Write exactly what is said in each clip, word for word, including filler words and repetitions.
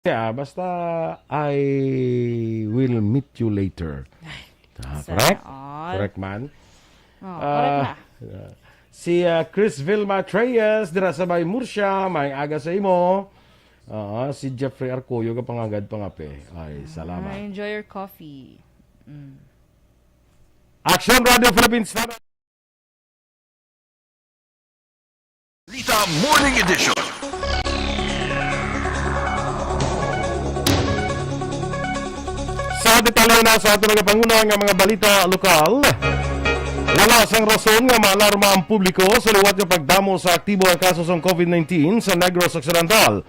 Yeah, basta I will meet you later. Ah, sana correct? All. Correct man? Oh, correct na. Ah, si, ah, Chris Vilma Treyes, dira sa may Murcia, may aga sa imo. Ah, si Jeffrey Arcoyo, kapangagad pangape. Ay, salamat. Ah, enjoy your coffee. Mm. Action Radio Philippines. Balita Morning Edition. Sa detalye na sa aton nagapanguna nga mga balita lokal, wala sang rason nga maalarma ang publiko sa liwat nga pagdamo sa aktibo nga kaso sang COVID nineteen sa Negros Occidental.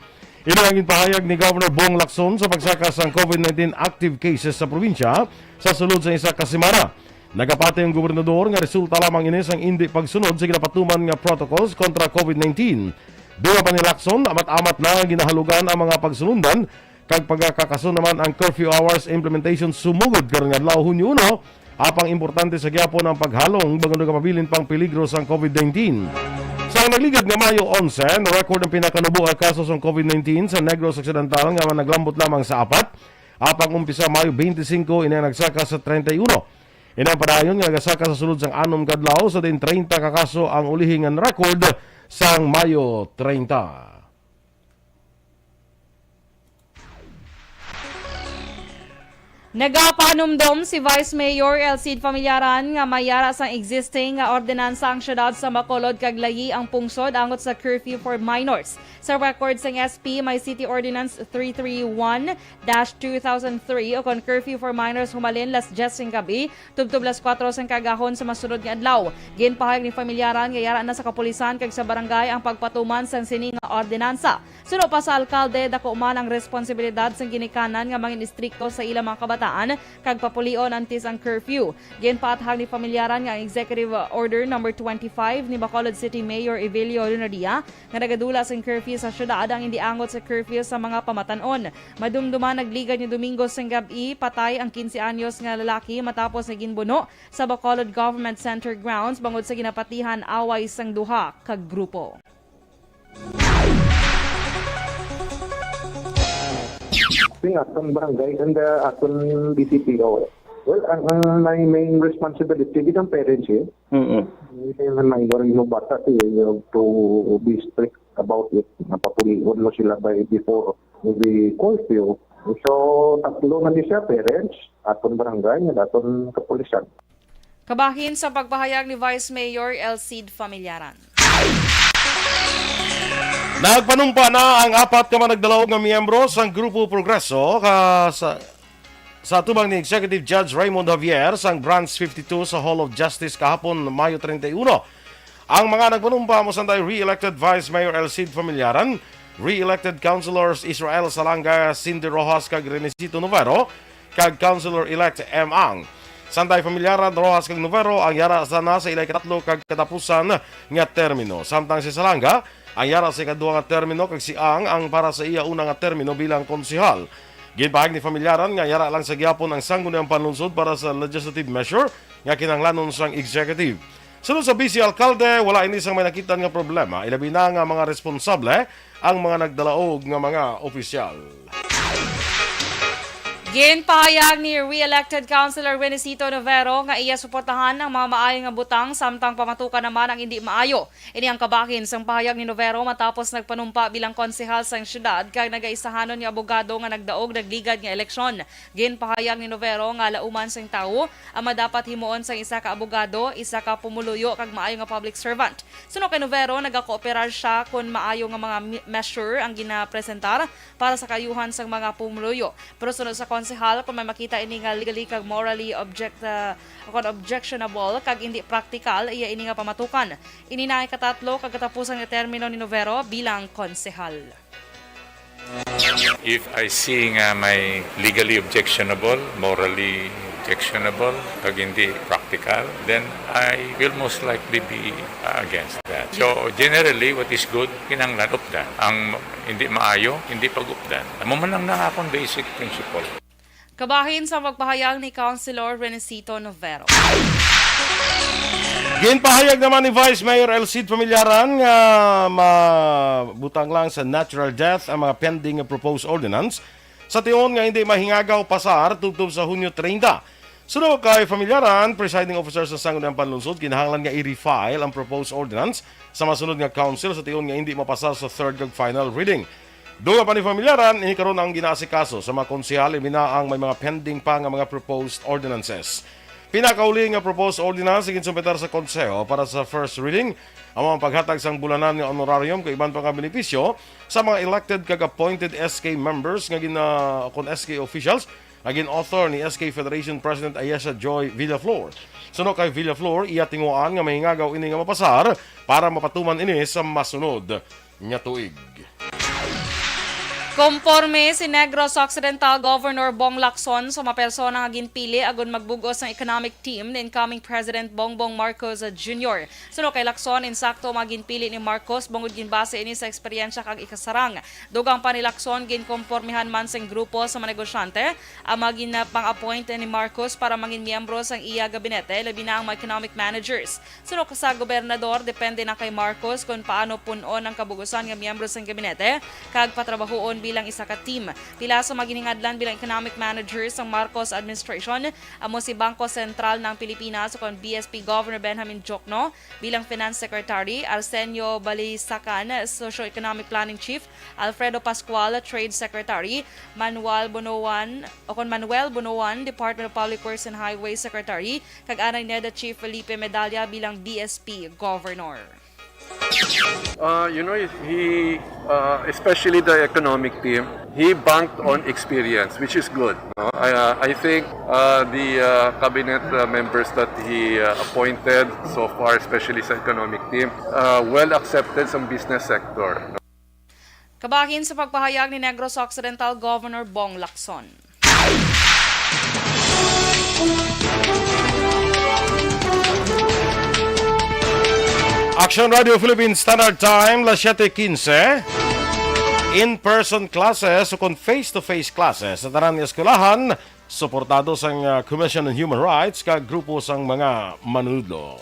Ini ang ginpahayag ni Governor Bong Lacson sa pagsaka sang COVID nineteen active cases sa probinsya sa sulod sa isa ka semana. Nagapati ang gobernador nga resulta lamang ini sang indi pagsunod sa ginapatuman nga protocols kontra COVID nineteen. Dugang pa ni Lacson, amat-amat na ang ginahalugan ang mga pagsunundan, kag pagakakaso naman ang curfew hours implementation sumugod karon nga adlaw, Hunyo uno, apang importante sa gyapon ang paghalong bangod nga mabilin pang peligro sang COVID nineteen. Sa nagligad nga Mayo onse, na-record ang pinakanubo nga kaso sang COVID nineteen sa Negros Occidental nga naglambot lamang sa apat, apang umpisa Mayo twenty-five, ini ang nagsaka sa treinta y uno. Ini ang padayon nga nagasaka sa sulod sang anom ka adlaw, sa diin treinta ka kaso ang ulihi nga na-record sang Mayo treinta. Nagapanumdom si Vice Mayor Elcid Familiaran nga may yara sang existing nga ordinansa ang siyudad sa Bacolod kag layi ang pungsod angot sa curfew for minors. Sa record sang S P, may City Ordinance three three one dash two thousand three o kon curfew for minors humalin las diyes sing gabi tubtob las kuwatro sang kaagahon sa masunod nga adlaw. Ginpahayag ni Familiaran nga yara na sa kapulisan kag sa barangay ang pagpatuman sang sini nga ordinansa. Suno pa sa alkalde, dako man ang responsibilidad sang ginikanan nga mangin-istrikto sa ilang mga kabataan kag papulion antes ang curfew. Ginpaathag ni Familiaran nga ang Executive Order Number twenty-five ni Bacolod City Mayor Evelio Lunardia nga nagadula sing curfew sa syudad ang indi angot sa curfew sa mga pamatan-on. Madumduman, nagligad nga Domingo sing gab-i, patay ang quince anyos nga lalaki matapos nga ginbuno sa Bacolod Government Center grounds bangod sa ginapatihan away sang duha ka grupo. Sing aton barangay and the aton D C P O. Well, ang, ang may main responsibility gid ang parents, eh. Mm-mm. Yung mga minor, yung bata, eh, you have to be strict about it. Napapulion mo sila by before the curfew. So, tatlo na ni siya, parents, aton barangay, and aton kapulisan. Kabahin sa pagpahayag ni Vice Mayor Elcid Familiaran. Nagpanumpa na ang apat ka managdalaog nga miyembro sang Grupo Progreso ka sa, sa atubang ni Executive Judge Raymond Javier sang Branch fifty-two sa Hall of Justice kahapon, Mayo treinta y uno. Ang mga nagpanumpa amo sanday re-elected Vice Mayor Elcid Familiaran, re-elected Councilors Israel Salanga, Cindy Rojas, kag Renesito Novero, kag Councilor-elect M. Ang. Sanday Familiaran, Rojas kag Novero ang yara sana sa ila ikatatlo kag katapusan nga termino, samtang si Salanga ang yara sa ikaduha nga termino kag si Ang ang para sa iya una nga termino bilang konsehal. Ginpahayag ni Familiaran nga yara lang sa gihapon ang sangguniang panlunsod para sa legislative measure nga kinahanglanon sang executive. Sunod sa vice alkalde, wala ini sang may nakit-an nga problema, ilabi na nga mga responsable ang mga nagdalaog nga mga opisyal. Ginpahayag ni re-elected Councilor Renesito Novero nga iya suportahan ang mga maayo nga butang, samtang pamatukan naman ang indi maayo. Ini ang kabahin sang pahayag ni Novero matapos nagpanumpa bilang konsehal sang syudad kag nagaisahanon nga abogado nga nagdaog nagligad nga eleksyon. Ginpahayag ni Novero nga lauman sang tawo ang madapat himuon sang isa ka abogado, isa ka pumuluyo kag maayo nga public servant. Suno kay Novero, nagakooperar sia kon maayo nga mga mi-, measure ang ginapresentar para sa kaayuhan sang mga pumuluyo. Pero suno sa konsehal, kon may makita ini nga legally kag morally object-, ah, kon objectionable kag indi praktikal, iya ini nga pamatukan. Ini na ang ikatatlo kag katapusan nga termino ni Novero bilang konsehal. If I see nga may legally objectionable, morally objectionable, kag hindi practical, then I will most likely be, uh, against that. So, generally, what is good, kinahanglan updan. Ang hindi maayo, hindi pag-updan. Amo man lang na akong basic principle. Kabahin sa pagpahayag ni Councilor Renesito Novero. Ginpahayag naman ni Vice Mayor El Cid Familiaran nga mabutang lang sa natural death ang mga pending nga proposed ordinance sa tion nga hindi mahingagaw pasar tubtob sa Hunyo treinta. Suno kay Familiaran, presiding officer sa Sangguniang Panlungsod, kinahanglan nga i-refile ang proposed ordinance sa masunod nga council sa tion nga hindi mapasar sa third kag final reading. Dugang pa ni Familiaran, ini karon ang ginaasikaso sa mga konsehal, ibina ang may mga pending pa nga mga proposed ordinances. Pinakauli nga proposed ordinance nga ginsumpetar sa Konseho para sa first reading amo ang paghatag sang bulanan nga honorarium kag iban pa nga benepisyo sa mga elected kag appointed S K members nga gina-, kon S K officials nga gin-author ni S K Federation President Ayesha Joy Villaflor. Suno kay Villaflor, iya tinguhaan nga mahingagaw ini nga mapasar para mapatuman ini sa masunod nga tuig. Konporme si Negros Occidental Governor Bong Lacson sa mga persona nga ginpili agud magbug-os sang economic team ni incoming President Bongbong Marcos Junior. Suno kay Lacson, insakto ang mga ginpili ni Marcos bangod ginbase ini sa eksperyensya kag ikasarang. Dugang pa ni Lacson, ginkonpormehan man sang grupo sa mga negosyante ang mga ginapang-appoint ni Marcos para mangin miyembro sang iya gabinete, labi na ang mga economic managers. Suno sa gobernador, depende na kay Marcos kon paano pun-on ang kabug-usan nga miyembro sang gabinete kag patrabahoon bilang isa ka team. Pila sa mga ginhingadlan bilang economic manager sang Marcos administration amo si Bangko Sentral ng Pilipinas ukon B S P Governor Benjamin Diokno bilang Finance Secretary, Arsenio Balisacan, Socio-Economic Planning Chief, Alfredo Pascual, Trade Secretary, Manuel Bonoan, ukon Manuel Bonoan, Department of Public Works and Highways Secretary, kag anay NEDA Chief Felipe Medalla bilang B S P Governor. Uh, you know, he, uh, especially the economic team, he banked on experience, which is good. No? I, uh, I think uh, the uh, cabinet uh, members that he uh, appointed so far, especially sa economic team, uh, well accepted sa business sector. Kabahin sa pagpahayag ni Negros Occidental Governor Bong Lacson. Action Radio Philippine Standard Time, las siete quince. In-person classes o kon face-to-face classes sa tanan nga eskwelahan, suportado sang, ah, Commission on Human Rights kag grupo sang mga manunudlo.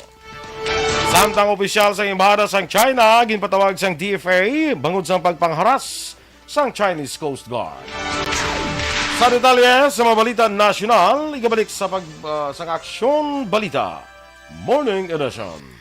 Samtang opisyal sang Embahada sang China ginpatawag sang D F A bangod sang pagpangharas sang Chinese Coast Guard. Sa detalye sa mga balita nasyonal, igabalik sa pag, ah, sang Aksyon Balita Morning Edition.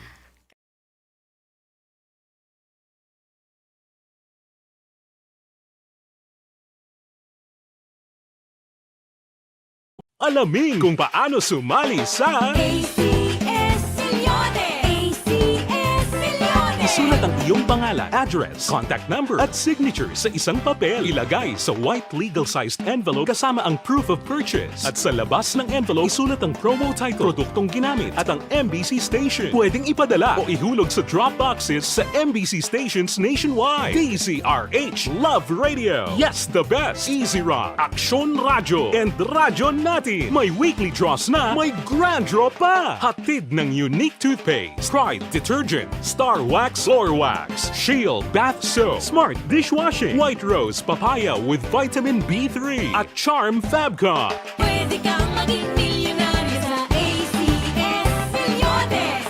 Alamin kung paano sumali sa A C S Millones! A C S Millones! Isulat ang iyong pangalan, address, contact number, at signature sa isang papel. Ilagay sa white legal-sized envelope kasama ang proof of purchase. At sa labas ng envelope, isulat ang promo title, produktong ginamit, at ang M B C station. Pwedeng ipadala o ihulog sa drop boxes sa M B C stations nationwide. D Z R H, Love Radio. Yes, the best. Easy Rock, Aksyon Radyo, and Radyo Natin. May weekly draws na, may grand draw pa. Hatid ng Unique Toothpaste, Pride Detergent, Star Wax Floor Wax, Shield Bath Soap, Smart Dishwashing, White Rose Papaya with Vitamin B three, at Charm Fabcon. Pwede kang maging milyonaryo sa A C S Millones.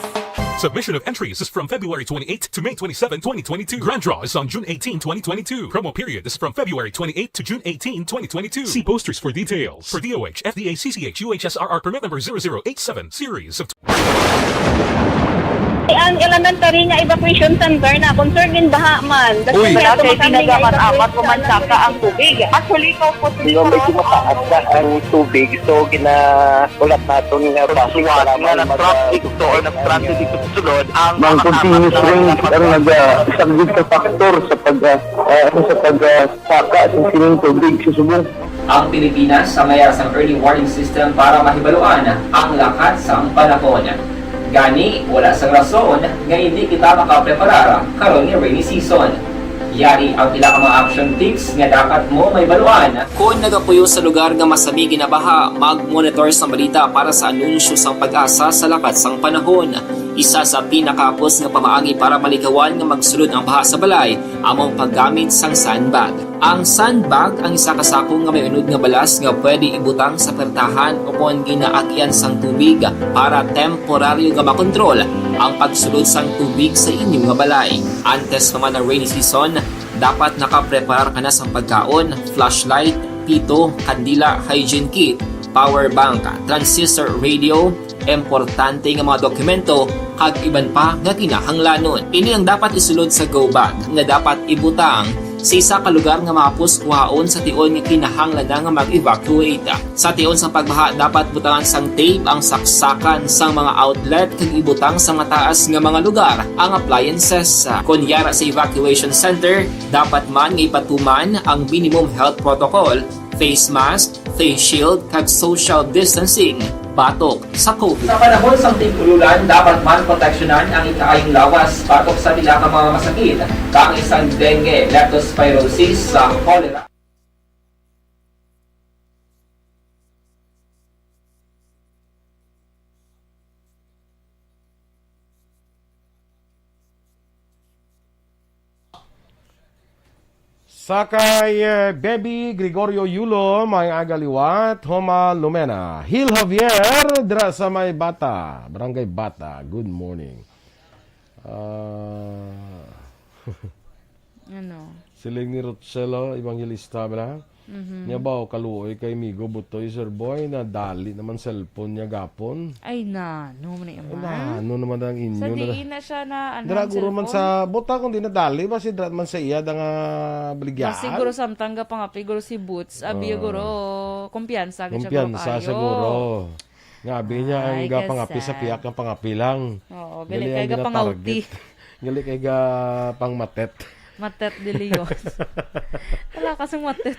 Submission of entries is from February twenty-eight to May twenty-seven, twenty twenty-two. Grand draw is on June eighteen, twenty twenty-two. Promo period is from February twenty-eight to June eighteen, twenty twenty-two. See posters for details. For D O H, F D A, C C H, U H S R R permit number zero zero eight seven, series of Ang elementary nga evacuation center na concern in baha man. Uy. Wala kay pinagaman amat ko man saka ang tubig. Actually, ikaw po Di ba medyo mataas na ang tubig, so ginahulat naton nga basi nga nag-traffic to or nag-transit dito sa sulod ang mga continuous rain ang nag-saglit sa factor sa pag ah, ano, sa pag ah, Saka sa sining tubig sa subong. Ang Pilipinas sa mayara sang early warning system para mahibaluan ang lakat sang panahon. Gani, wala sang rason nga indi kita makapreparar karon nga rainy season. Yari ang pila ka mga action tips nga dapat mo mahibaluan. Kon nagapuyo sa lugar nga masami ginabaha, mag-monitor sang balita para sa anunsyo sang PAGASA sa lakat sang panahon. Isa sa pinakahapos nga pamaagi para malikawan nga magsulod ang baha sa balay amo ang paggamit sang sandbag. Ang sandbag ang isa ka sako nga may unod nga balas nga pwede ibutang sa pertahan o kon ginaagyan sang tubig para temporaryo nga makontrol ang pagsulod sang tubig sa inyo nga balay. Antes pa man ang rainy season, dapat nakapreparar ka na sang pagkaon, flashlight, pito, kandila, hygiene kit, power bank, transistor radio, importante nga mga dokumento, kag iban pa nga kinahanglanon. Ini ang dapat isulod sa go bag nga dapat ibutang sa isa ka lugar nga mahapos kuhaon sa tion nga kinahanglan na nga mag-evacuate. Sa tion sang pagbaha, dapat butangan sang tape ang saksakan sang mga outlet kag ibutang sa mataas nga mga lugar ang appliances. Kon yara sa evacuation center, dapat man nga ipatuman ang minimum health protocol, face mask, face shield, kag social distancing batok sa COVID. Sa panahon sang tig-ululan, dapat man proteksyonan ang ikaayong lawas batok sa pila ka mga masakit, kaangay sang dengue, leptospirosis, sa cholera. Sa kay, eh, Baby Gregorio Yulo, may aga liwat, Homa Lumena. Hil Javier, dira sa may Bata, Barangay Bata. Good morning. Ah, Ano? Siling ni Rochelle, oh, Evangelista, bala? Mhm. Niya ba, oh, kaluoy kay Migo Butoy, Sir Boy, na dali naman cellphone niya gapon? Ay, na, no, man Ay, na, man. Ano naman ang inyo Sa na diin na siya na, ano, Dira, ang guro man cellphone? Sa bota, kung di nadali, ba si Drat man sa iya, da nga baligyan? Ba, siguro samtang ga pangapi, guro si Boots, abi, Ah. guro, kumpiyansa, gid siya, guro Kumpiyansa, kaayo. Siguro. Nga, abi niya, ang Ay, ga pangapi sa kasal. Piyak nga pangapi lang. Oo, Gali gali kay ang ga pangawti. Ginatarget. Gali kay ga pangmatet. Matet de Leon. Wala kasing matet.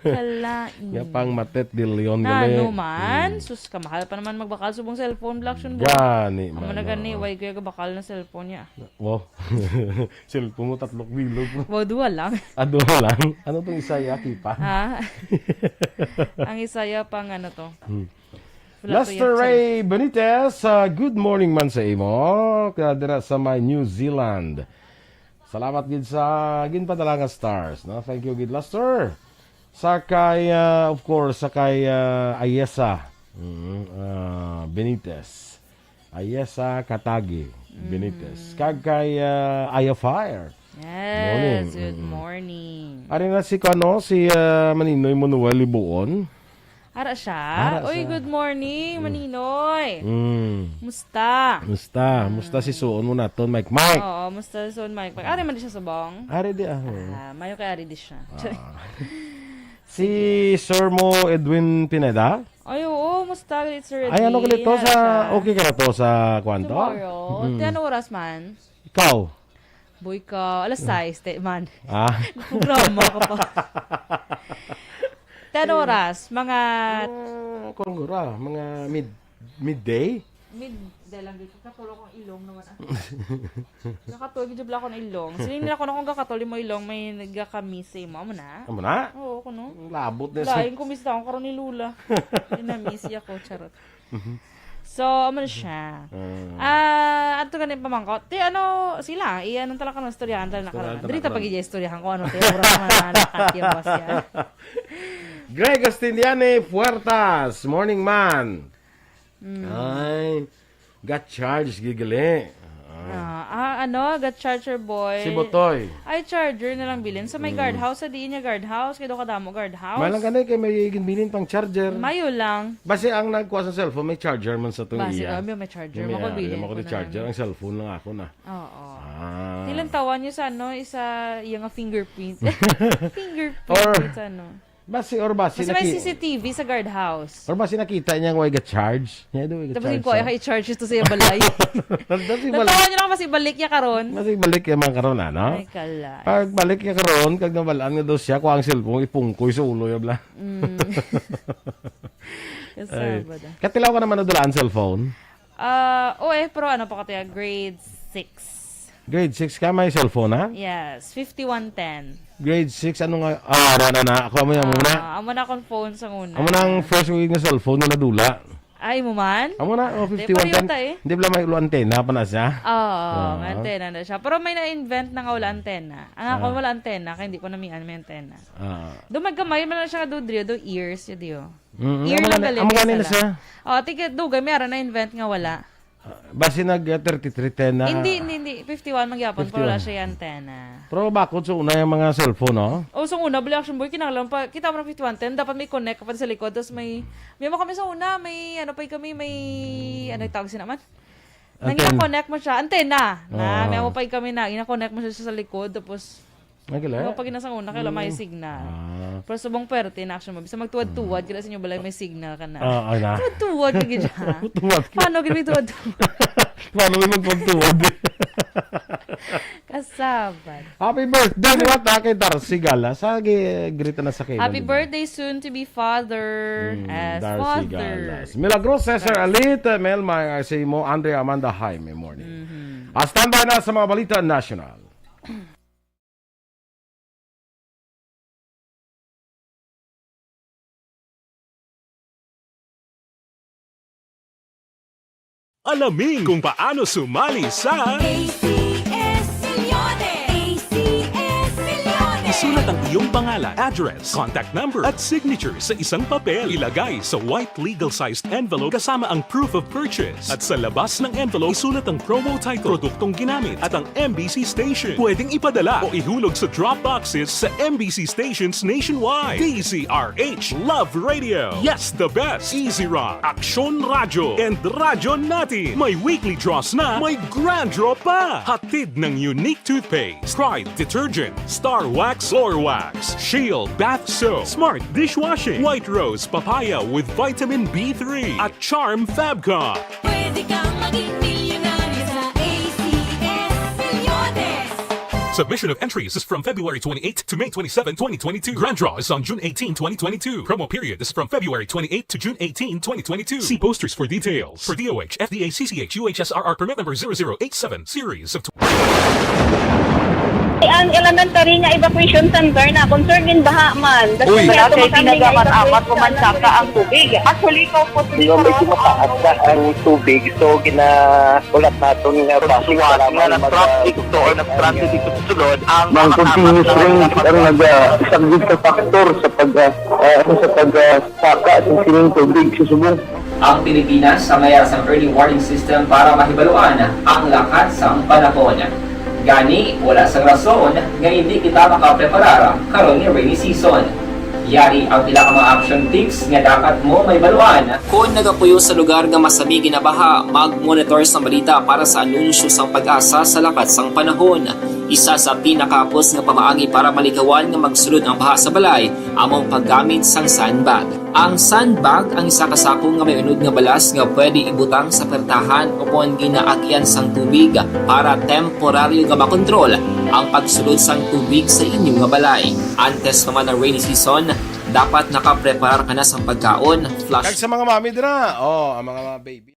Kalain. Nga pang matet de Leon Na, gali. Ano man? Mm. Sus, kamahal pa naman magbakal subong cellphone, Black Shun Boy. Gani Amo man, na gani, oo. Why kaya gabakal na cellphone niya? Wow. Cellphone mo, tatlo bilog mo. Wow, duha lang. Ah, duha lang? Ano tong isa, ya, kipa? Ha? Ang isa, ya, pang ano to? Hmm. Wala to Lester yan, Ray Benitez, ah, good morning man sa imo. Ka dira sa may New Zealand. Salamat gid sa ginpadala nga stars, no? Thank you gid, Lester. Sa kay, ah, of course, sa kay, ah, Ayesa. Mm, ah, Benitez. Ayesa Katagi Benitez. Mm. Kag kay, ah, Aya Fire. Yes, Morning. Good Mm. morning. Ari na si, ano, si, ah, Maninoy Manuel Libuon. Ara siya? Ara Uy, siya. Good morning, Mm. Maninoy. Mm. Musta? Musta? Mm. Musta si Suon mo naton, Mike Mike? Oo, musta si Suon, Mike Mike? Ari man di siya subong? Ari di, ah, oo. Ah, mayo kay ari di siya. Ah. Si Sir mo, Edwin Pineda? Ay, oo, musta, Sir Ay, ano Edwin? Kalito Ara sa, siya. Okay ka na to sa kwanto? Tomorrow? Mm. Ti, ano oras man? Ikaw? Boy ka, alas sais, te, man. Ah. Programa ka pa. Ten oras, mga Ah, kung gura, mga mid, midday? Mid, dahil lang dito, katulog ang ilong naman, ah. Nakatulog yung jubla ko ng ilong. Siling nila ko na kung kakatulog mo ilong, may nagkakamiss sa imo. Amo na? Amo na? Oo, kuno. Ang labot na sa Lain ko, miss na ako karon ni Lula. Dinamiss ako, charot. Mhm. So, amo na siya. Ah. Ah, adto gani pamangkot. Ti, ano, sila, i-, anong talaga ng istoryahan talaga na Istoryahan karon? talaga Diri ta karon. Pag-iya istoryahan ko, ano, ti, oras na na, nakatiyabas yan. Greg Astiniani Puertas, morning man. Mm. Ay, got charge, gigali. Ah. Ah, ah, ano, got charger boy. Si Botoy. Ay, charger na lang bilin. Sa may Mm. guardhouse, sa diin niya guardhouse, kay daw kadamo guardhouse. Malang ka na, kay may ginbilin pang charger. Mayo lang. Basi ang nagkuha sa cellphone, may charger man sa tong Basi iya. kami, may charger. May, Makabilin ah, ko makuli na charger. lang. Ang cellphone lang ako na. Oo. Ah. Tilantawan niyo sa ano, isa, iya nga fingerprint. Fingerprint Or sa ano. Basi, or basi Basta may naki- C C T V sa guardhouse. Or basi nakita niya nga way ga-charge. Niya daw way Tapos ga-charge yung kuya sa kay charge ito sa balay. Tapos yung balik- Natawa niyo lang kasi balik niya karon. Basi balik niya man karon, ano? Ay, kalay. Pag balik niya karon, kag nabalaan nga daw siya, kuha ang cellphone, ipungkoy sa ulo niya, bla. Mm. Ay. Kasabad, ah. Katilaw ka naman na dala ang cellphone? Ah, oo eh, pero ano pa ko tiya, grade six. Grade six ka, may cellphone na? Yes, fifty-one ten. Grade six, ano nga? Ah, na, na, na. Ako, amo yung muna. Ah, amo na akong phone sa una. Amo na ang first ko nga cellphone na nadula. Ay, mo man? Amo na, oh, Di, fifty-one pareho ten. ta eh. Hindi pala may ulo antena pa na siya? Oo, Ah. may antena na siya. Pero may na-invent na nga wala antena. Ang ako Ah. wala antena, kaya hindi ko namian may antena. Ah. Do may gamay man lang siya nga do drio, do ears, yun diyo. Mm, Ear amo lang gani, gali amo may gani na sala. siya. Oh, tika, dugay, may ara na-invent nga wala. Ah, basi nag, ah, thirty-three ten na. Hindi, hindi, hindi. Fifty-one magyapon, pero wala fifty-one. siya yung antena. Pero bakod sa una yung mga cellphone, no? Oh, sa una, bali action boy, kinahanglan pa, kita mo ng fifty-one ten, dapat may connect ka pa sa likod, tapos may, may mo kami sa una, may, ano pa kami, may, ano yung tawag siya naman? Nang Antena. ina-connect mo siya, antena. Na, Oo. may mo pa kami na, ina-connect mo siya sa likod, tapos, Nagila? ano pa ginasang una, kailan may Mm. signal. Ah. Pero subong pwerte na action mo, bisa magtuwad-tuwad, Mm. kila sa inyo balay may signal ka na. Ah, ala. Tuwad-tuwad ka gid siya. Tuwad ka. Paano gid may tuwad-tuwad? Paano may magpagtuwad? Kasaban. Happy birthday, What, ha, kay Darcy Galas. Sa gi-, greet na sa kailan, Happy di ba? birthday soon to be father Mm, as Darcy father. Galas. Milagros, Cesar Yes. Alita, Mel, may, uh, say mo, Andrea Amanda, hi, may morning. Mhm. Ah, standby na sa mga balita national. Alamin kung paano sumali sa A C S Milyones! A C S Milyones! Isulat ang iyong pangalan, address, contact number, at signature sa isang papel. Ilagay sa white legal-sized envelope kasama ang proof of purchase. At sa labas ng envelope, isulat ang promo title, produktong ginamit, at ang M B C station. Pwedeng ipadala o ihulog sa drop boxes sa M B C stations nationwide. D Z R H, Love Radio. Yes, the best. Easy Rock, Aksyon Radyo, and Radyo Natin. May weekly draws na, may grand draw pa. Hatid ng Unique Toothpaste, Pride Detergent, Star Wax Floor Wax, Shield Bath Soap, Smart Dishwashing, White Rose Papaya with Vitamin B three, at Charm Fabcon. Pwede kang maging milyonaryo sa A C S Milyones. Submission of entries is from February twenty-eight to May twenty-seven, twenty twenty-two. Grand draw is on June eighteen, twenty twenty-two. Promo period is from February twenty-eight to June eighteen, twenty twenty-two. See posters for details. For D O H, F D A, C C H, U H S R R permit number zero zero eight seven, series of Ang elementary nga evacuation center na concern gid baha man. Uy. Wala kay tinaga man amat ko man saka ang tubig. Actually, ko po Medyo mataas na ang tubig, so ginaulat naton nga basi Suwat nga nag-traffic to or nag-transit dito sa sulod ang Mang mga continuous tapat na rain ang nag-saglit sa factor sa pag, ah, ah, sa pag, ah, saka sa sining tubig sa subong. Ang Pilipinas ang mayara sang early warning system para mahibaluan ang lakat sang panahon. Gani, wala sang rason nga hindi kita makapreparar karon nga rainy season. Yari ang pila ka mga action tips nga dapat mo mahibaluan. Kon nagapuyo sa lugar nga masami ginabaha, mag-monitor sang balita para sa anunsyo sang PAGASA sa lakat sang panahon. Isa sa pinakahapos nga pamaagi para malikawan nga magsulod ang baha sa balay amo ang paggamit sang sandbag. Ang sandbag ang isa ka sako nga may unod nga balas nga pwede ibutang sa pertahan ukon ginaagian sang tubig para temporaryo nga makontrol ang pagsulod sang tubig sa inyo nga balay. Antes pa man ang rainy season, dapat nakapreparar ka na sang pagkaon, flush Kag sa mga mami dira, oh, ang mga baby.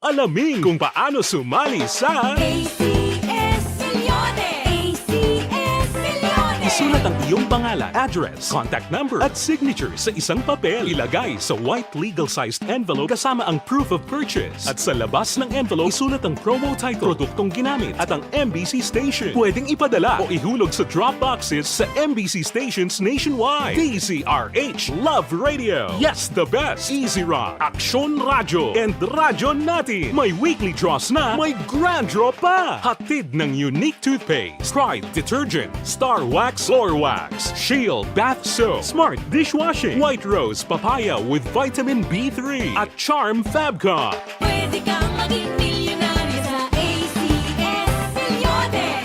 Alamin kung paano sumali sa A C S Milyones! A C S Milyones! Isulat ang iyong pangalan, address, contact number, at signature sa isang papel. Ilagay sa white legal-sized envelope kasama ang proof of purchase. At sa labas ng envelope, isulat ang promo title, produktong ginamit, at ang M B C station. Pwedeng ipadala o ihulog sa drop boxes sa M B C stations nationwide. D Z R H, Love Radio. Yes, the best. Easy Rock, Aksyon Radyo, and Radyo Natin. May weekly draws na, may grand draw pa. Hatid ng Unique Toothpaste, Pride Detergent, Star Wax Floor Wax, Shield Bath Soap, Smart Dishwashing, White Rose Papaya with Vitamin B three, at Charm Fabcon. Pwede kang maging milyonaryo sa A C S Milyones.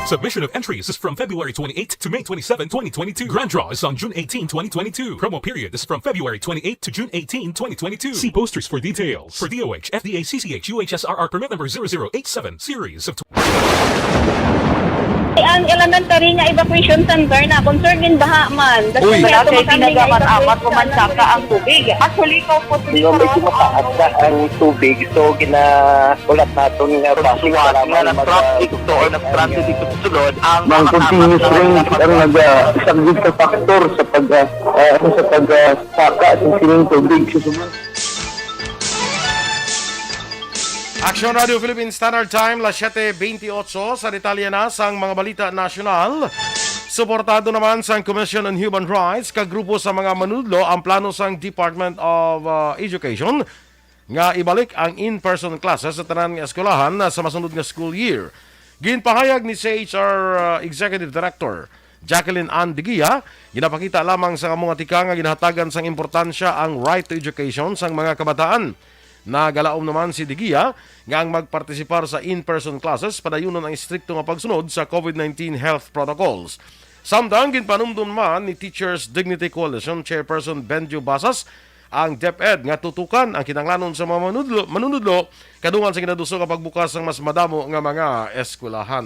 Submission of entries is from February twenty-eighth to May twenty-seven, twenty twenty-two. Grand draw is on June eighteen, twenty twenty-two. Promo period is from February twenty-eighth to June eighteen, twenty twenty-two. See posters for details. For D O H, F D A, C C H, U H S R R permit number zero zero eight seven, series of Ang elementary nga evacuation center na concern in baha man. That's Uy. why Wala ato kay makami nga tinaga man, evacuation amat ko man center. saka ang tubig. Actually, ko po Di ba, medyo mataas na ang tubig, so ginahulat naton nga From basi Suwat para nga may nag-transit mag-, to or nag-transit dito sa sulod, ang Ang mga continuous tapat na rain ang nagpag- nagasaglit sa factor sa pag, ah, ah, ano, sa pag, ah, saka sa sining tubig sa sulod. Action Radio Philippine Standard Time, las siete veintiocho. Sa detalye na sang mga balita nasyonal, suportado naman sang Commission on Human Rights kag grupo sa mga manunudlo ang plano sang Department of, uh, Education nga ibalik ang in-person classes sa tanan nga eskwelahan na sa masunod nga school year. Ginpahayag ni C H R, uh, Executive Director Jacqueline Ann Digia, ginapakita lamang sa amo nga tikang nga ginahatagan sang importansya ang right to education sang mga kabataan. Nagalaom naman si Digia nga ang magpartisipar sa in-person classes padayunon ang estrikto nga pagsunod sa COVID nineteen health protocols. Samtang ginpanumdum man ni Teachers Dignity Coalition Chairperson Benjo Basas ang DepEd nga tutukan ang kinahanglanon sa mga manudlo, manunudlo kadungan sa ginaduso nga pagbukas sang mas madamo nga mga eskwelahan.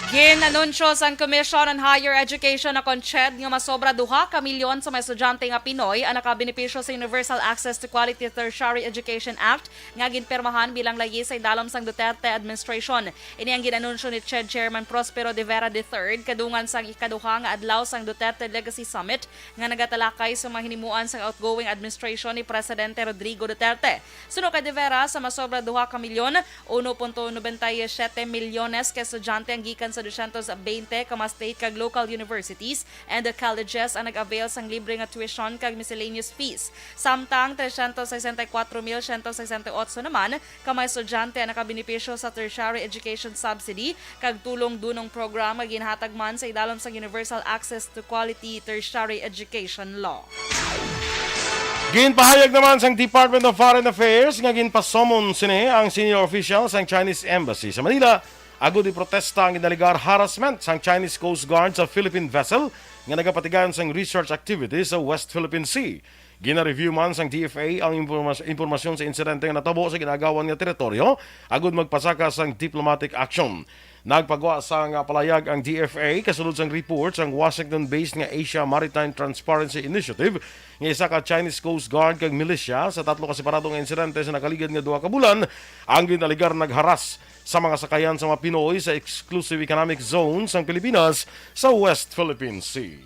Gin-anunsyo sang Commission on Higher Education o CHED nga masobra duha ka milyon sa mga estudyante nga Pinoy ang nakabenepisyo sa Universal Access to Quality Tertiary Education Act nga ginpirmahan bilang layi sa idalom sang Duterte administration. Ini ang gin-anunsyo ni CHED Chairman Prospero De Vera the third kadungan sang ikaduha nga adlaw sang Duterte Legacy Summit nga nagatalakay sa mga hinimuan sang outgoing administration ni Presidente Rodrigo Duterte. Suno kay De Vera, sa masobra duha ka milyon, uno punto noventa y siete milyones ka estudyante ang gikan sa dosyentos bente ka mga state kag local universities and colleges ang nag-avail sang libre nga tuition kag miscellaneous fees. Samtang tresyentos sesenta y kuwatro mil siyento sesenta y otso naman ka mga estudyante ang nakabenepisyo sa tertiary education subsidy kag tulong dunong program nga ginhatag man sa idalom sang Universal Access to Quality Tertiary Education Law. Ginpahayag naman sang Department of Foreign Affairs nga ginpasummon sini ang senior official sang Chinese Embassy sa Manila agud iprotesta ang ginalegar harassment sang Chinese Coast Guard sa Philippine vessel nga nagapatigayon sang research activities sa West Philippine Sea. Gina-review man sang D F A ang impormas-, impormasyon sa insidente nga natabo sa gin-agawan nga teritoryo agud magpasaka sang diplomatic action. Nagpagwa sang palayag ang D F A kasulod sang report sang Washington-based nga Asia Maritime Transparency Initiative nga isa ka Chinese Coast Guard kag milisya sa tatlo ka separado nga insidente sa nakaligad nga duha ka bulan ang ginalegar nagharas sa mga sakayan sa mga Pinoy sa Exclusive Economic Zone sang Pilipinas sa West Philippine Sea.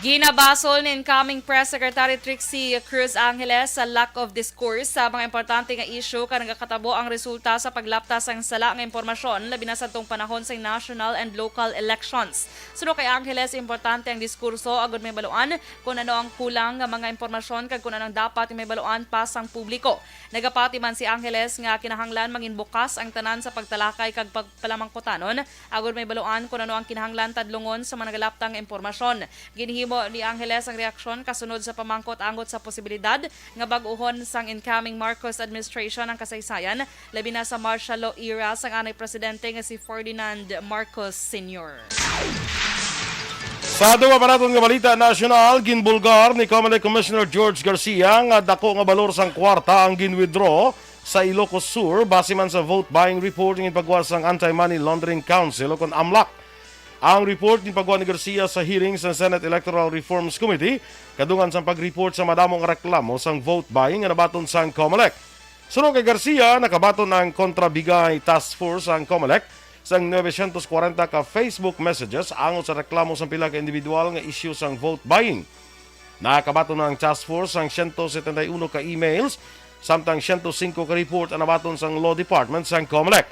Ginabasol ni incoming Press Secretary Trixie Cruz Angeles sa lack of discourse sa mga importante nga isyu kag nagakatabo ang resulta sa paglapta sang sala nga impormasyon, labi na sa atong panahon sa national and local elections. Suno kay Angeles, importante ang diskurso agud mahibaluan kon ano ang kulang nga mga impormasyon kag kon ano ang dapat nga mahibaluan pa sang publiko. Nagapati man si Angeles nga kinahanglan mangin bukas ang tanan sa pagtalakay kag pagpalamangkutanon agud mahibaluan kon ano ang kinahanglan tadlungon sa mga nagalapta nga impormasyon. Ginhimo ni Angeles ang reaksyon kasunod sa pamangkot angot sa posibilidad nga bag-ohon sang incoming Marcos administration ang kasaysayan, labi na sa martial law era sang anay presidente nga si Ferdinand Marcos Senior. Sa duha pa naton nga balita nasyonal, ginbulgar ni Comelec Commissioner George Garcia nga dako nga balor sang kwarta ang gin-withdraw sa Ilocos Sur base man sa vote buying report nga ginpagwa sang Anti-Money Laundering Council o kon amlac. Ang report ginpagwa ni Garcia sa hearing sa Senate Electoral Reforms Committee kadungan sang pag-report sa madamo nga reklamo sang vote buying nga nabaton sang Comelec. Suno kay Garcia, nakabaton ang Kontra Bigay Task Force ang Comelec sang novecientos kwarenta ka Facebook messages angot sa reklamo sang pila ka individual nga isyu sang vote buying. Nakabaton na ang task force sang siyento setenta y uno ka emails, samtang siyento singko ka report ang nabaton sang Law Department sang Comelec.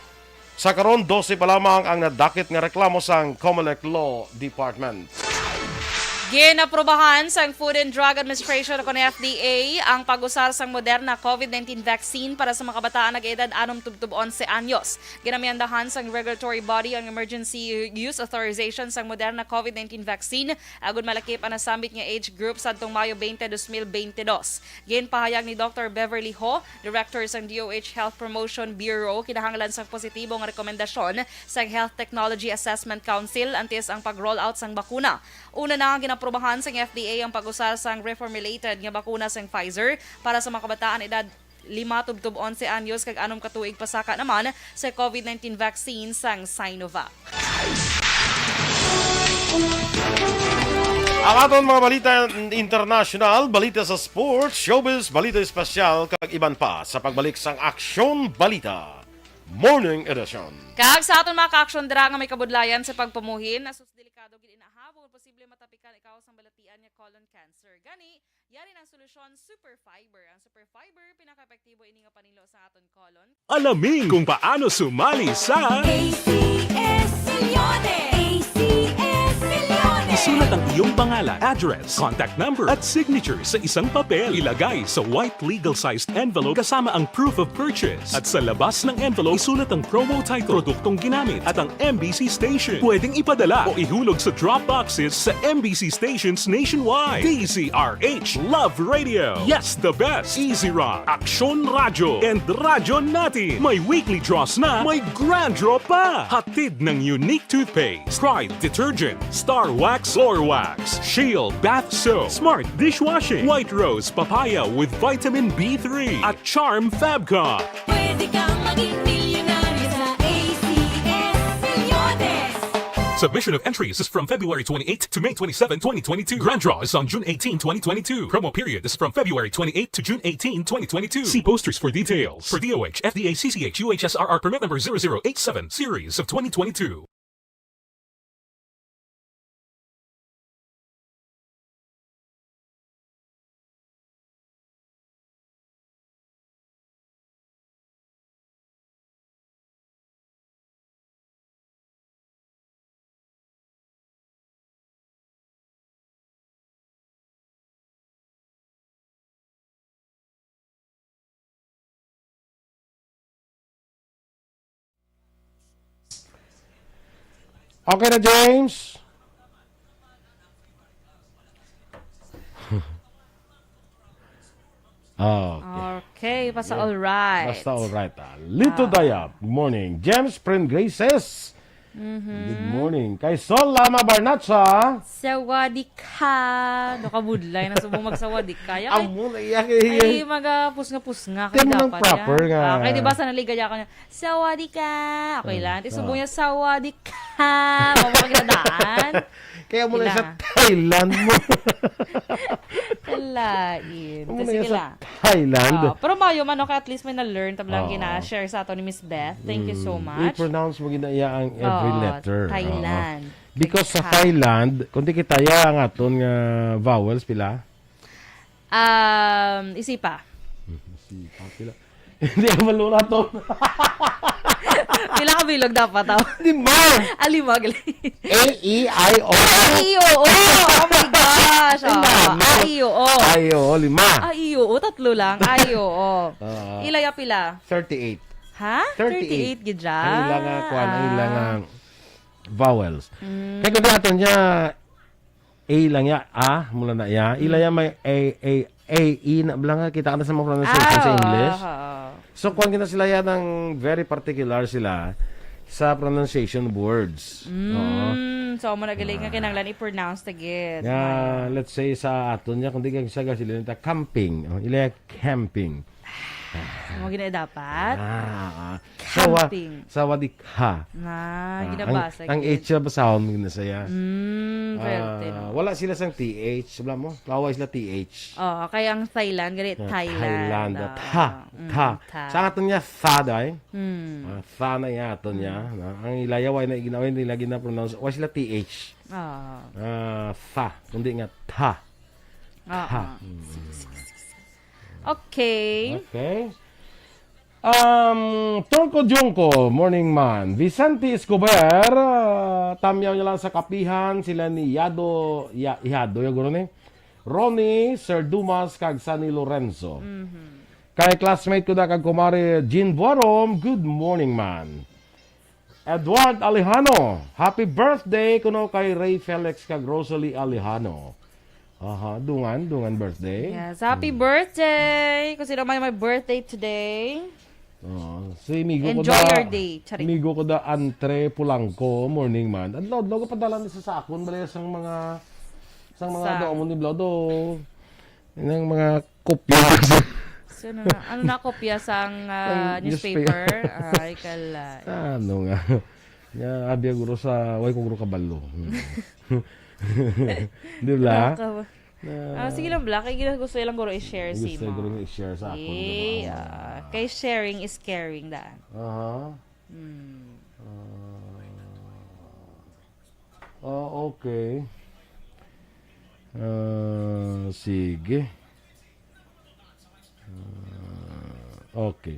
Sa karon, dose pa lamang ang nadakit nga reklamo sang Comelec Law Department. Ginaprobahan sang Food and Drug Administration o kon F D A ang pag-usar sang Moderna COVID nineteen vaccine para sa mga kabataan nag-edad anom tubtob onse anyos. Ginamiyandahan sang regulatory body ang emergency use authorization sang Moderna COVID nineteen vaccine agud malakip ang nasambit nga age group sadtong Mayo twenty, twenty twenty-two. Ginpahayag ni Doctor Beverly Ho, Director sang D O H Health Promotion Bureau, kinahanglan sang positibo nga rekomendasyon sang Health Technology Assessment Council antes ang pag-roll out sang bakuna. Una na nga ginaprobahan sang F D A ang pag-usar sang reformulated nga bakuna sang Pfizer para sa mga kabataan edad lima tubtob onse anyos kag anom ka tuig pasaka naman sa COVID nineteen vaccine sang Sinovac. Ang aton mga balita international, balita sa sports, showbiz, balita espesyal, kag iban pa sa pagbalik sang Aksyon Balita Morning Edition. Kag sa aton mga ka-aksyon dira nga may kabudlayan sa pagpamuhin, na sus delikado gid inaha, kung posible matapikan ikaw sang balatian nga colon cancer. Gani, yari ang solusyon, Super Fiber. Ang Super Fiber, pinaka-epektibo ini nga panilo sa aton colon. Alamin kung paano sumali sa A C S Milyones! A C S Milyones! Isulat ang iyong pangalan, address, contact number, at signature sa isang papel. Ilagay sa white legal-sized envelope kasama ang proof of purchase. At sa labas ng envelope, isulat ang promo title, produktong ginamit, at ang M B C station. Pwedeng ipadala o ihulog sa drop boxes sa M B C stations nationwide. D Z R H Love Radio. Yes, the best. Easy Run, Aksyon Radyo, and Radyo Natin. May weekly draws na, may grand draw pa. Hatid ng Unique Toothpaste, Pride Detergent, Star Wax, Floor Wax, Shield Bath Soap, Smart Dishwashing, White Rose Papaya with Vitamin B three, at Charm Fab Cup. Pwede kang maging milyonaryo sa A C S Milyones. Submission of entries is from February twenty-eighth to May twenty-seven, twenty twenty-two. Grand draw is on June eighteen, twenty twenty-two. Promo period is from February twenty-eighth to June eighteen, twenty twenty-two. See posters for details. For D O H, F D A, C C H, U H S R R permit number zero zero eight seven, series of twenty twenty-two. Okay na, James? Ah, okay. Okay, basta Yeah. all right. Basta all right, ah. Lito Ah. Dayap, good morning. James Pren Graces, Mhm. good morning. Kay Sol Lama Barnacha. Sawadika. Nakabudlay na subong magsawadika. Ay, Amo na iya kay ay, mga pusnga-pusnga kay Kaya mo nang dapat proper yan. nga. Ah, kay di ba sa naligaya ka niya, "Sawadika." Okay Ah, lang. Ti ah. Subong niya, "Sawadika." Mama ka ginadaan. Kaya mo na Ila. sa Thailand mo. Kalain. Amo na Sige sa lang. Thailand. Ah, pero mayo man, okay, at least may na-learn tablang Oo. gina-share sa ato ni Miss Beth. Thank you so Mm. much. I-pronounce mo ginaiya ang every Oo, letter. Oo. Thailand. Because sa Thai. Thailand, kung di kita ya ang aton nga vowels, pila? Um, isipa. Isipa, pila? Hindi ka malura to. Pila ka bilog dapat, aw? Lima. Ah, lima, gali. A, E, I, O. Ay, oo. Oh my gosh. Ay, Oh, mama. Ay, oo. Ay, oo, lima. Ay, oo. Tatlo lang. Ay, oo. Ah. Ila ya pila? Thirty-eight. Ha? Thirty-eight. Thirty-eight gid siya. Ang ila nga, kuwan, ang ila nga Ah. vowels. Mm. Kaya kung aton niya, A lang ya, A, mula na ya. Ila Mm. ya may A, A, A, E na, bala nga, kita ka na sa mga pronunciation Ah, sa oo, English. oo. So, kuwan kita sila yan, ang very particular sila sa pronunciation words. Oo. Mm, so, amo na gali nga Ah. kinahanglan i-pronounce ta gid. Nga, Maya. let's say, sa aton niya, kung di ka siya, sila nita camping. Oh, ila camping. Amo gina dapat? Ah, ah. Sawa-, Camping. Sawadikha. Na, Ah, ginabasa ang, ang gid. H na basahon mo na saya. Mm, Ah, pwerte, no? wala sila sang T H. Wala mo? Kawa sila T H. Oh, kay ang Thailand, gali, Ah, Thailand. Thailand. Ah, Tha. mm, Tha. Tha. Sa aton niya, tha, day. Mm. Ah, tha na iya aton niya. Mm. Na, ang ilayaw ay na iginawin nila gina-pronounce. Wa sila T H. Ah. Ah, tha. Kundi nga, tha. Ah, Tha. ah. Mm. Okay. Okay. Um, Turco Junco, morning man. Vicente Escobar, ah, tamyaw niya lang sa kapihan, sila ni Yado, Ya-, Yado, yung guro ni Ronnie, Sir Dumas, kag Sunny Lorenzo. Mhm. Kay classmate ko na kag kumare Jean Buarom, good morning man. Edward Alejano, happy birthday kuno kay Ray Felix kag Rosalie Alejano. Aha, dungan, dungan birthday. Yes, happy Hmm. birthday! Kung sino man may birthday today. Oo, si amigo ko Enjoy da, your day. Charing. Amigo ko da Antre Pulangko, morning man. Adlaw-adlaw ko padala ni sa sakon, bali sang mga, sang mga Sa doon mo ni Blodo. Nang mga kopya. So, ano na, ano na kopya sang, ah, Sang newspaper? newspaper. Ay, kalay. Ano nga? Ya, abi guro sa, way ko guro kabalo. Di ba? Nakaka-, Na ah, sige lang, Black. Ay, gina-, gusto lang guro i-share si gusto mo. Guro i-share sa akon, Yay, di ba? Ah, kay sharing is caring, daan. Aha. Hmm. Ah. Ah, okay. Ah, sige. Ah, okay.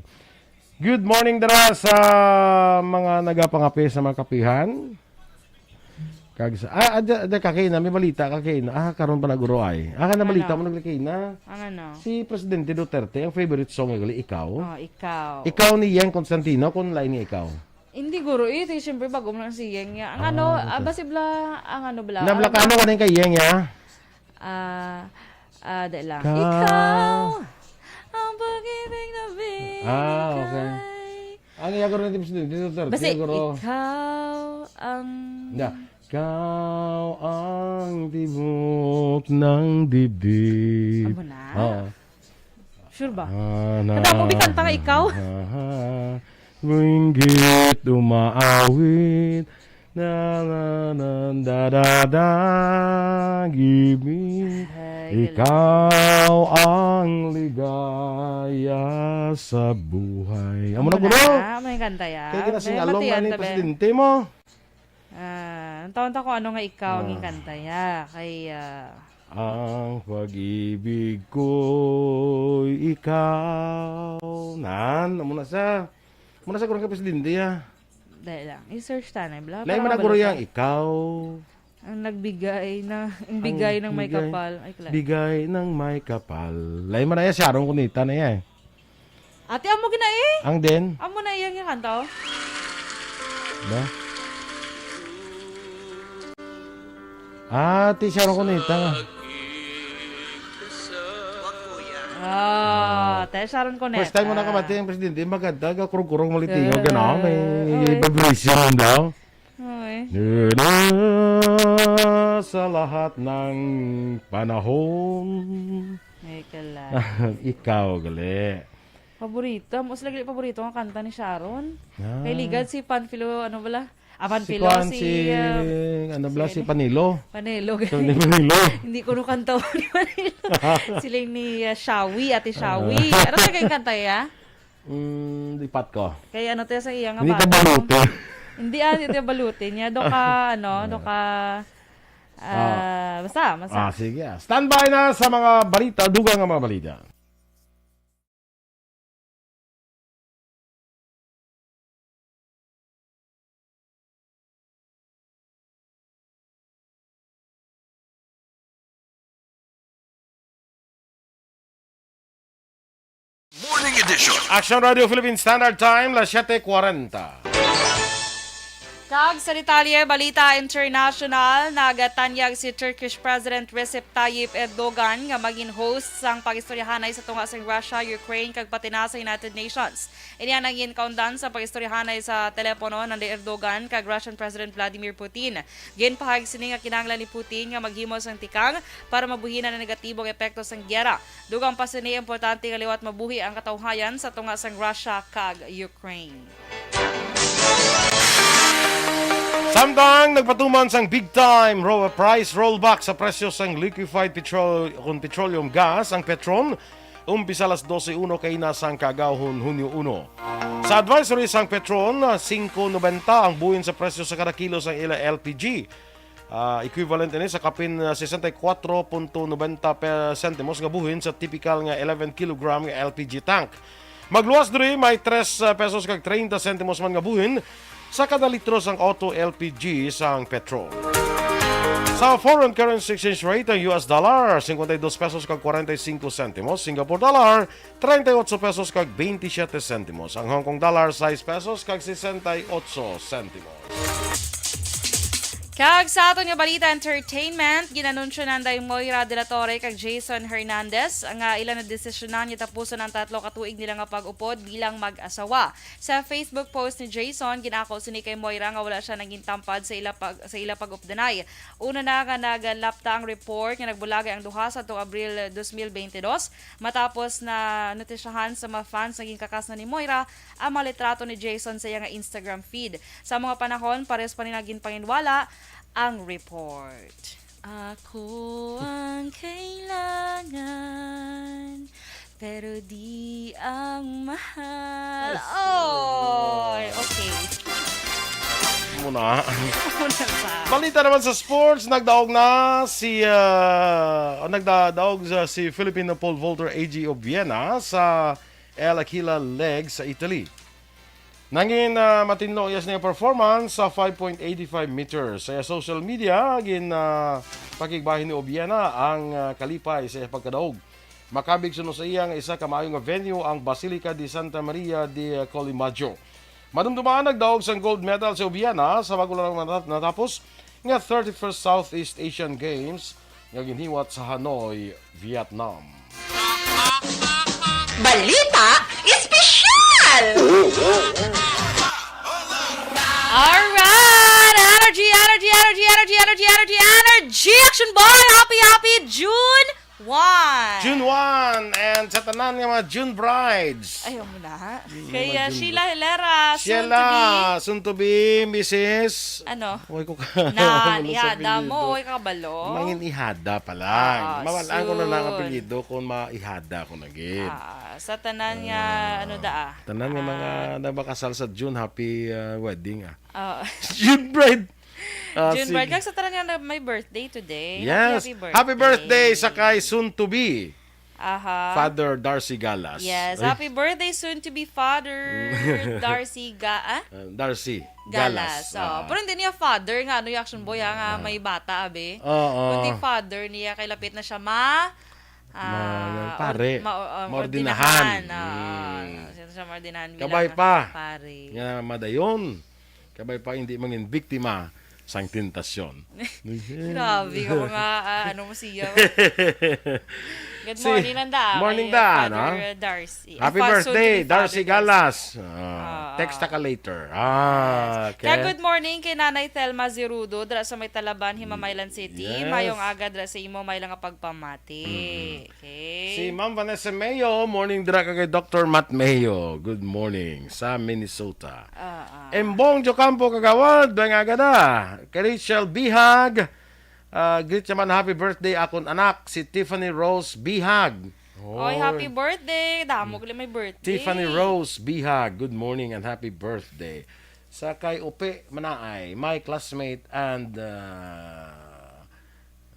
Good morning dira sa mga nagapangape sa mga kapihan. Kag sa, ah, ada, ada ka kaina, may balita ka kaina. Ah, karon pa naguro ay. Ah, ka na balita Ano? mo nagli kaina. Ang ano? Si Presidente Duterte, ang favorite song nga gali, Ikaw. Oh, Ikaw. Ikaw ni Yeng Constantino, kung lain nga Ikaw. Hindi, guro, eh. Di, siyempre, bago mo lang si Yeng niya. Ang Ah, ano, okay. ah, basi bla, ang ano bla, Nabla ang ka, ano ka na yung kay Yeng, ya? Ah, ah, di lang. Ka- Ikaw ang pag-ibig na bigay. Ah, okay. Ang iya guro ni Presidente Duterte, Basta guro. ikaw ang Na, ikaw ang tibok ng dibdib. Amo na? Oo. Sure ba? Ah, na, Kada akong gikanta nga ikaw? ah, Buinggit umaawit. Na, na, na, da, da, da, give me. Ay, Ikaw ang ligaya sa buhay. Amo na, Amo na, guro. amo yung kanta ya. Kaya gina May singalong matiyan na ni ta, be. presidente mo. Ah, ang taon ta kung ano nga ikaw ang Ah. kanta ya. Kay, ah, Ang pag-ibig ko'y ikaw. Nan, amo na sa. Amo na sa kurang ka presidente ya. Dali lang. I-search ta na, bla. Lain Para man na guro mabalita. yang ikaw. Ang nagbigay na, ang Ang bigay ng may bigay, kapal. Ay, kala. bigay ng may kapal. Lain man na yan, si Aaron Cuneta na yan. Ate, amo gina eh. Ang din? Amo na iyang yung kanta, oh. Ba? Ate, si Aaron Cuneta nga. Ah, tayo Sharon Cuneta. First time mo nakamati ang presidente, maganda, ga kurong-kurong malitingo, Eh, gano'n, may oy. vibration daw. Oy. Nila sa lahat ng panahon. Ay, kala. Ikaw, gali. Paborito. Mas lagi paborito ang kanta ni Sharon. Ah. Kay ligad si Panfilo, ano bala? Ah, Si Panfilo, Kwan, si, si, ah, ano bala, si si Panilo. Panelo. Si Panilo. Hindi ko no kanta ni Panilo. Sila ni, ah, Shawi, Ate Shawi. Ah. Ano sa kayong kanta, ya? Mm, lipat ko. Kay ano to sa iya nga Hindi ka bata? balutin. Hindi, ah, hindi balutin niya. Do ka, ano, do ka, Ah. ah, basta, basta. Ah, sige, ah. Standby na sa mga balita, dugang nga mga balita. Morning Edition. Action Radio Philippine Standard Time, las siete cuarenta. Kag sa detalye, balita international, nagatanyag si Turkish President Recep Tayyip Erdogan nga maging host sang pag-istoryahanay sa tunga sang Russia, Ukraine, kag pati na sa United Nations. Ini ang nangin kaundan sa pag-istoryahanay sa telepono nanda Erdogan kag Russian President Vladimir Putin. Ginpahayag sini nga kinahanglan ni Putin nga maghimo sang tikang para mabuhinan ang negatibong epekto sang giyera. Dugang pa sini, importante nga liwat mabuhi ang katawhayan sa tunga sang Russia kag Ukraine. Samtang nagpatuman sang big time ro-, price rollback sa presyo sang liquefied petrol-, kon petroleum gas ang Petron, umpisa alas dose uno kaina sang kaagahon, Hunyo uno. Sa advisory sang Petron, singko nobenta ang buhin sa presyo sa kada kilo sang ila L P G. Ah, equivalent ini sa kapin, ah, sesenta y cuatro punto noventa pe-, sentimos nga buhin sa tipikal nga eleven kilogram nga L P G tank. Magluwas diri, may tres, ah, pesos kag treinta sentimos man nga buhin sa kada litro sang auto L P G sang Petron. Sa foreign currency exchange rate, ang U S dollar, cincuenta y dos pesos kag cuarenta y cinco sentimos, Singapore dollar, treinta y ocho pesos kag veintisiete sentimos, ang Hong Kong dollar, sais pesos kag sesenta y ocho sentimos. Kag sa aton nga balita entertainment, ginanunsyo na anday Moira de la Torre kag Jason Hernandez nga ila na desisyonan nga tapuson ang tatlo ka tuig nila nga pag-upod bilang mag-asawa. Sa Facebook post ni Jason, gin-ako sini kay Moira nga wala siya naging tampad sa ila pag sa ila pag-updanay. Una na nga nagalapta ang report nga nagbulagay ang duha sa tuong Abril dos mil bente dos, matapos na notisyahan sa mga fans nga ginkakas na ni Moira ang mga litrato ni Jason sa iya nga Instagram feed. Sa mga panahon, pares pa nila ginpanginwala ang report. Ako ang kailangan, pero di ang mahal. Ay, okay. Muna. Ano ba? Balita naman sa sports, nagdaog na si uh, nagdadaog sa si Filipino pole vaulter A G Obiena sa El Aquila League sa Italy. Nangin uh, matinlo iya sini performance sa five point eight five meters. Sa social media, gin uh, pakigbahin ni Obiena ang uh, kalipay sa iyang pagkadaog. Makabig suno sa iya nga isa ka maayo nga venue ang Basilica di Santa Maria de Colimajo. Madumdumaan nagdaog sang gold medal si Obiana sa bago lang nata- natapos nga thirty-first Southeast Asian Games nga ginhiwat sa Hanoi, Vietnam. Balita Espesyal! Alright! Energy, energy, energy, energy, energy, energy, energy, Action Boy! Happy, happy June one! June one, and sa tanan nga mga June brides. Ayaw mo na. Yung Kaya mga June Sheila Herrera, soon Sheila, to be. Soon to be, Missus Ano? Uy, ko ka. Na, Ano sa ihada apelyido? mo, uy, kabalo. Mangin ihada pa lang. Ah, Mawalan ko na lang ang soon. apelyido kung maihada ko na gid. Ah, sa tanan nga, ano da ah. Tanan nga mga Ah, nagmakasal sa June, happy uh, wedding ah. ah, June bride. Ah, June sige. Bride. Kag sa tanan nga may birthday today. Yes. Happy, Happy birthday sa kay soon to be Aha. Father Darcy Galas. Yes, Ay, happy birthday soon to be Father Darcy Ga ah? uh, Darcy Galas. Galas. Oh. Ah. Pero hindi niya father nga ano yung Action Boy ha, nga may bata abi. Oo. Kundi father niya kay lapit na siya ma ah, Ma- pare. or- ma- uh, Maordinahan. Ordinahan. Ah, Mm. siya siya maordinahan bilang Kabay pa. Pare. Nga madayon. Kabay pa hindi mangin biktima sang tentasyon. Grabe ka mga ah, ano mo siya. Good Si- morning, Nanda. morning, Kay, uh, Da, Father no? Darcy. Happy Fa- soon to birthday, be Darcy Father Galas. Ah, Ah. Text ka later. Ah, okay. Kaya good morning kay Nanay Thelma Zirudo dra sa may Talaban, Himamaylan City. Yes. Mayong aga dra sa imo, may lang nga pagpamati. Okay. Si Ma'am Vanessa Mayo, morning dira ka kay Doctor Matt Mayo. Good morning sa Minnesota. Ah, ah. Embong Jocampo Kagawad, may nga aga na. Kay Rachel Bihag, ah, greet naman happy birthday akon anak, si Tiffany Rose Bihag. Oy, happy birthday. Damo gali may birthday. Tiffany Rose Bihag, good morning and happy birthday. Sa kay Upe Manaay, my classmate and uh,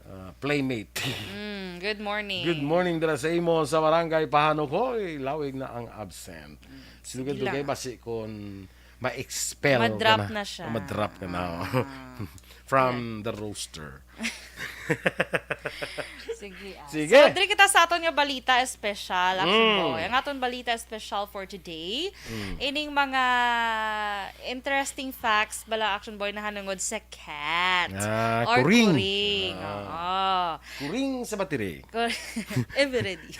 uh, playmate. Mm, good morning. Good morning dira sa imo sa barangay Pahanok. Hoy, lawig na ang absent. Sige Dugay-dugay lang. Basi kung ma-expel Ma-drop ka na siya. Ma-drop ka na. Ah. From the roaster. Sige. Ah. Sige. So, diri kita sa aton nga balita espesyal, Action Mm. Boy. Ang aton balita espesyal for today, Mm. ining mga interesting facts bala, Action Boy, nahanungod sa cat. Ah, Or kuring. Kuring. Ah. Oo. Kuring sa battery. Kur- Every ready.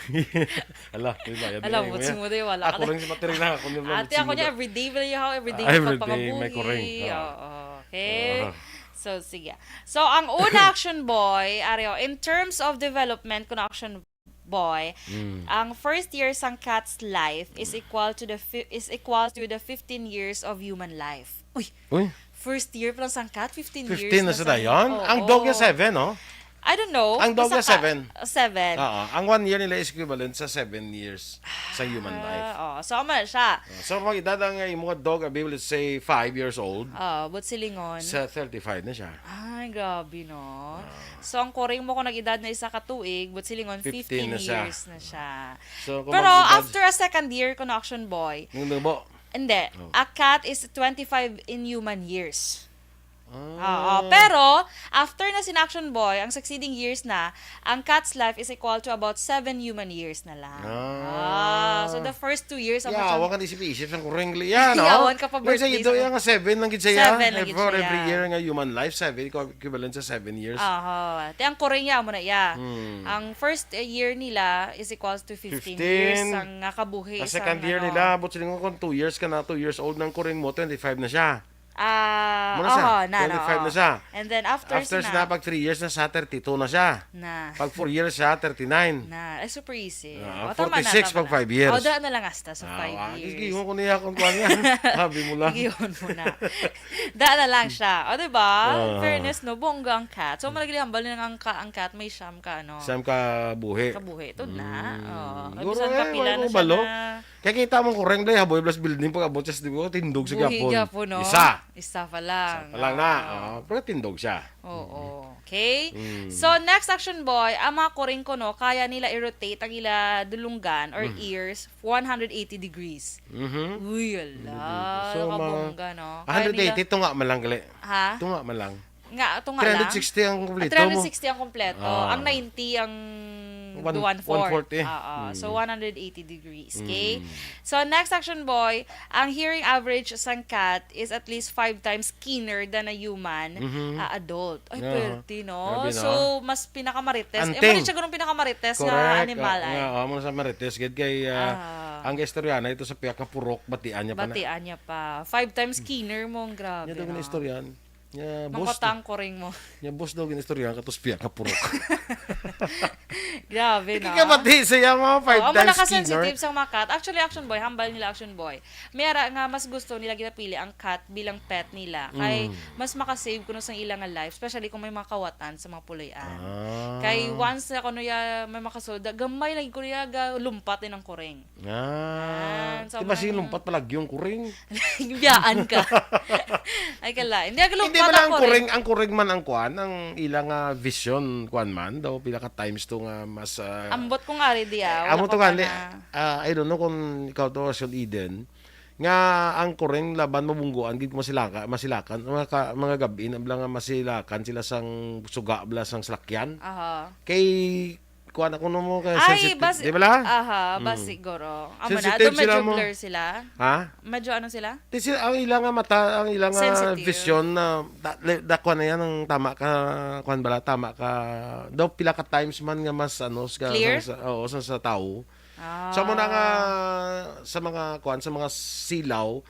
Ala, di ba? Yan Alam yung mo, yan. sumuday, wala Ako ka na. lang sa battery na. Ako lang Ate, ako sumuday. niya, everyday ba yung everyday Ah, yung everyday, may pagpangabuhi? kuring. Ah. Oo, okay. Ah. So, sige. So, ang una, Action Boy, Areo, in terms of development, kung Action Boy, Mm. ang first year sang cat's life is equal to the fi- is equal to the fifteen years of human life. Uy, Uy, first year pa lang sang cat, fifteen years fifteen na sa sang- dayon? Oo. Ang dog niya seven, no? I don't know. Ang dog Basta niya seven. Seven. Oo, ang one year nila is equivalent sa seven years sa human life. Ah, oh, so, ama siya. So, mag edad ang imong dog, abi, let's say, five years old, Oh, but silingon. sa thirty-five na siya. Ay, grabe, no? So, ang kuring mo kung nag-edad na isa ka tuig, but silingon, Fifteen fifteen na siya. years na siya. So, kung Pero mag-edad- after a second year, kung Action Boy, Nung nubo. hindi. Oh. A cat is twenty-five in human years. Oo. Pero, after na sina Action Boy, ang succeeding years na, ang cat's life is equal to about seven human years na lang. Ah. Ah, so the first two years, amo siya. Yawa ka isip-isip sang kuring, ya, no? Yawan ka pa. Kaya sa birthday ido, sa ya nga seven lang gid siya, ya. Seven lang gid siya, ya. For every year nga human life, seven, equ-, equivalent sa seven years. Aha. Ti ang kuring ya, amo na, ya. Hmm. Ang first, eh, year nila is equals to fifteen years. Fifteen. Ang nga kabuhi. Sa second year nila, abot sila nga kung two years ka na, two years old, ang kuring mo, twenty-five na siya. Ah, Muna siya, oho, na, twenty-five na siya. And then after After sina, sina, pag three years na siya, thirty-two na siya. Na. Pag four years siya, thirty-nine. Na. Ay, super easy. Ah, O, tama na, forty-six tama pag na. five years. O, da na lang hasta sa Ah, five ah, years. Gihon ko niya kung kuwan yan. Sabi mo lang. Gihon mo na. Da na lang siya. O, diba? In Ah. fairness, no, bongga ang cat. So, malagili hambal nilang ang ka-, ang cat may siyam ka, ano, Siyam ka buhi. kabuhi. Ito na. Mm. Oo. Siguro, Bisan eh, kapila wala na ko siya balo. na Kaya kita mo, kuring, day, haboy plus building, pag-abot siya sa dibuho, tindog sa Buhi gihapon. gihapon, no? Isa. Isa pa lang. Isa pa lang na. Oo. Oo, pero tindog siya. Oo. Okay? Mm. So, next, Action Boy, ang mga kuring kuno, kaya nila i-rotate ang ila dulunggan or Mm. ears one hundred eighty degrees. Mhm. Uy, ala. So, mga Nakabongga, no? Kaya nila hundred eighty, tunga man lang, gali. Ha? Tunga man lang. Nga, tunga lang. Three hundred sixty ang Ah, kompleto mo. three hundred sixty ang kompleto. Ah. Ang ninety ang One, one-fourth. one-fourth, eh. Oo. So, Mm. one hundred eighty degrees, okay? Mm. So, next, Action Boy, ang hearing average sang cat is at least five times keener than a human, Mhm. ah, adult. Ay, Aha. pwerte, no? Grabe, no? So, mas pinakamarites. Eh, Anting. Mali siya ganun pinakamarites nga Correct. animal, Ah, ay. nga, oh, mo sa marites, gid kay, ah, Ah. ang istorya na ito sa piyak nga purok, batian niya pa na. Batian niya pa. Five times keener mo, ang grabe, Niya daw no? ginaistoryahan. Niya, boss, Mangkotang kuring mo. niya, boss daw ginaistoryahan ka to sa piyak nga purok. Grabe, no? Ikikabati sa iya, mga five Oh, amo times na ka-sensitive keener. sa mga cat. Actually, Action Boy, hambal nila, Action Boy. May ara nga mas gusto nila ginapili ang cat bilang pet nila. Kay Mm. mas makasave kuno sa ila nga life, especially kung may mga kawatan sa mga puloy-an. Ah. Kay once na kuno ya may makasulda, gamay lagi kuno ya ga lumpat din ang kuring. Ah. Yan, so Di ba sige muna lumpat pala yung kuring? Biyaan ka. Ay, kala. Hindi, aga Hindi lumpat man ang ang kuring. kuring, ang kuring man ang kuan, ang ila nga vision, kuan man, daw pila ka times to nga mas, ah, Ambot kong ari di, ah, eh, wala amo pa to man gani, na. ah, I don't know kung ikaw to, Sir Eden, nga ang kuring laban mabungguan gid ko masilaka-, masilakan, mga ka-, mga gab-i na bala nga masilakan sila sang suga bala sang salakyan. Aha. Kay, kuan ako no mo, kay Ay, sensitive, bas-, di bala? aha, Mm. bas siguro. Amo na, Sensitive do medyo sila mo. blur sila. Ha? Medyo ano sila? Di sila, ang ilang nga mata, ang ilang nga Sensitive. vision na, da-, le-, da-, kuan na yan, ang tama ka, kuan bala, tama ka, daw pila ka times man nga mas, ano, sa, Clear? sa, sa, oo, sa, sa tao. Ah. Sa muna nga, sa mga, kuan, sa mga silaw,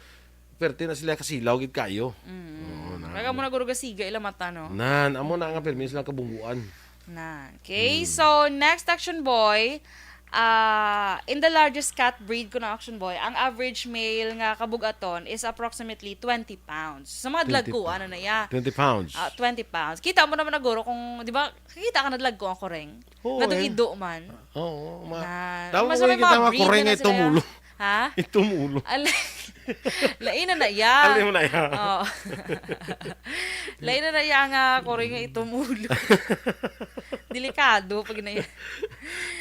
perte na sila kasilaw gid kayo. Mm. Oo, na, Kaya mo na guro gasiga ila mata, no? Nan, amo na nga permi sila kabungguan. Na. Okay, Mm. so next, Action Boy, ah, in the largest cat breed ko na, Action Boy, ang average male nga kabugaton is approximately twenty pounds. Sa mga Twenty dlagko, pounds. ano na ya? Twenty pounds. Ah, twenty pounds. Kita mo naman na guro kung, di ba, kita ka na dlagko ang kuring? Oo, Nga eh. dugido man. Oo, ma-, Na, tama mas ko may nakita mga mga breed kuring na nga sila, itumulo. Ha? Itumulo. Al-, lain na na iya. Alam mo na iya. Oo. Lain na na iya nga kuring nga itumulo. Delikado pag na iya.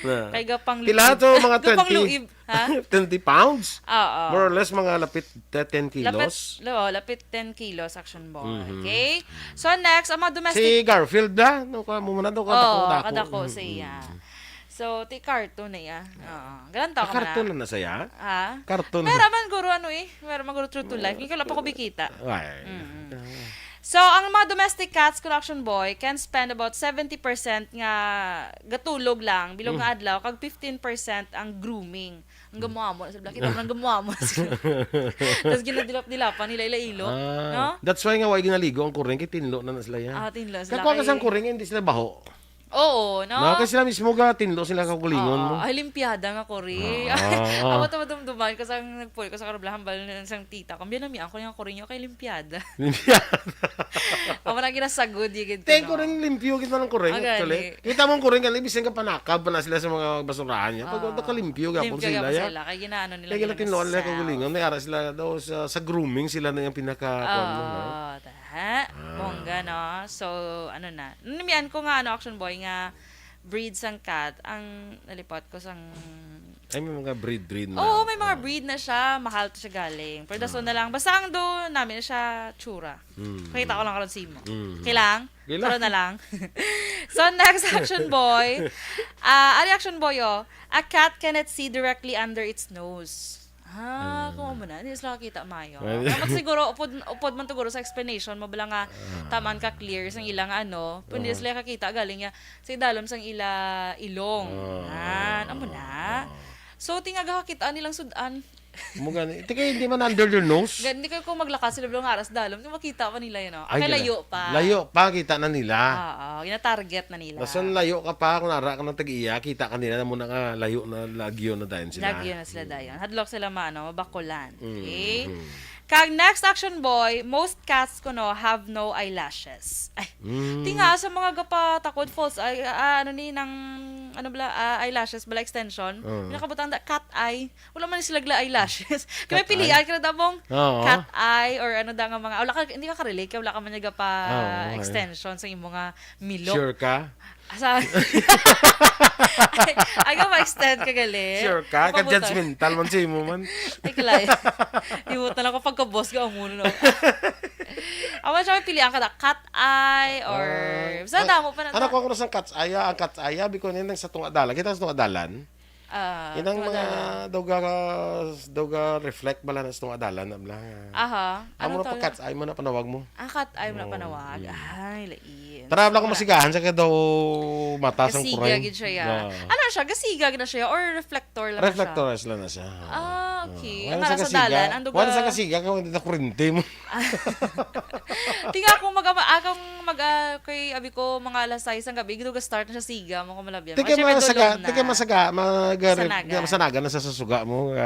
Na. Kay gapang Pila luib. to, mga Gapang twenty? luib, ha? Twenty pounds? Oo. More or less, mga lapit te-, ten Lapit, kilos? lo-, lapit ten kilos, Action Boy. Mhm. Okay? So, next, ang mga domestic Si Garfield na? No, ka mo na to, Oo, kadako-dako. kadako Mm, siya. mm. So, ti cartoon na iya. Oo. Galantaw Ah, ka man cartoon na. na na siya? Ha? Cartoon na. Meron man guro ano eh. Meron man guro true to life. Ikaw lang pa ko bikita. Ay. Mm-mm. So, ang mga domestic cats, Action Boy, can spend about seventy percent nga gatulog lang, bilog nga Mm. adlaw, kag fifteen percent ang grooming. Ang Mm. gamuamo na sila. Kita mo nang gamuamo sila. Tapos ginadilap-dilapan nila ila ilok. Ah, No? that's why nga wala ginaligo ang kuring, kay tinlo na na sila yan. Ah, tinlo sila Kagwa ka kay sang kuring, hindi sila baho. Oo, no? No, kay sila mismo ga tinlo sila kaugalingon Oo, mo. Ay, limpyada nga kuring. Ah, ah. Ako to madumduman ko sa nagpuyo ko sa karablahan bal na sang tita ko. Biya nami ako nga kuring nyo kay limpyada. Limpyada. Ako na ginasagod, yun gid Te, ko, no? kuring limpyo kita ng kuring, Ah, actually. gani. Kita mong kuring, kali, bisan ka panakab pa na sila sa mga basurahan niya. Pag Oo. wala ka limpyo, gapon Limpyo sila, gapon ya. sila. Kaya ginaano nila Kaya nila ginatinloan nila sa kaugalingon. May ara sila daw sa, sa grooming sila na yung pinaka, kuwan mo, no? Oo, ta-, ha? Ah. Bongga, no? So, ano na. Namian ko nga, ano, Action Boy, nga breed sang cat, ang nalipot ko sang Ay, may mga breed, breed na. Oo, may mga breed na siya. Mahal to siya galing. Pero dason na lang. Basta ang do namin siya, tsura. Mm. Pakita ko lang karon sa imo. Mm. Okay lang? Okay lang. Karon na lang. So, next, Action Boy. Ah, ano, Action Boy, oh? A cat cannot see directly under its nose. Ah, kung amo na, hindi sila kakita maayo. Well, dapat siguro, upod, upod man to guro sa explanation mo, bala nga taman ka clear sang ilang ano, kung hindi sila kakita, galing niya sa idalom sang ila ilong. Ah. Yan, amo na. Ah. So, tingaga kakita nilang sudan. Mo gani. Tika, hindi man under your nose. Gan-, hindi kayo kung maglakas sila, bala nga aras dalom, kung makita pa nila yun, oh. Ay, Kay gani. layo pa. Layo pa, kita na nila. Oo, ginatarget na nila. Basta layo ka pa, kung nara ka ng tag-iya, kita ka nila na muna nga layo na, lagyo na dayon sila. Lagyo na sila dayon. Hadlok sila maano, mabakulan. Mm, Okay? mm. Kag next, Action Boy, most cats kuno have no eyelashes. Ay, Mm. tinga sa mga gapatakod false, ay, ah, ano ni, nang, ano bala, ah, eyelashes bala extension. Mm. Pinakabutang da, cat eye. Wala man sila gla eyelashes. Kaya Cat pilian eye? ka na damong Oo. cat eye or ano da nga mga, wala ka, hindi ka ka-relate kaya wala ka man niya gapa Oo, okay. extension sa imo nga milok. Sure ka? Asa? Ay, ay, ka ma-extend ka gali. Sure ka? Pabuta. Ka-judgmental man sa imo man. Ay, kalay. Iwot na lang ko pagka-boss ka, ang uno na. Awan siya, may pilian ka na, cat eye or, Ah, basta ang, damo pa na ano ta- ko, ang sa cat's eye, ah, ang cat's eye, ah, biko niya nang sa tunga dalan. Kita sa tunga dalan? Ah, Inang tunga mga dalan. daw ga, daw ga reflect bala na sa tunga dalan, na bala. Aha. Amo Anong na pa tawag? Cat's eye mo na panawag mo. Ah, cat eye mo na Oo, panawag. mm. Ay, lain. Tara, bala ko Sa masigahan sa kadaw mata sang Gasiga kuray. gid siya, ya. Oo. Ano siya? Gasiga gid na siya or reflector lang na siya? Reflectors lang na siya. Ah, okay. Oo. Ang Wala nara sa sa kasiga. dalan, ang duga Wala sa kasiga kung hindi na kurente mo. Tinga akong mag-, akong mag-, ah, kay abi ko mga alas sais ang gabi, giduga start na siya siga, mo ko malabyan. Tika Kasi may mga saga, dulong na. tika masaga, mag-, Sanagan. Masanagan na sa suga mo, ah,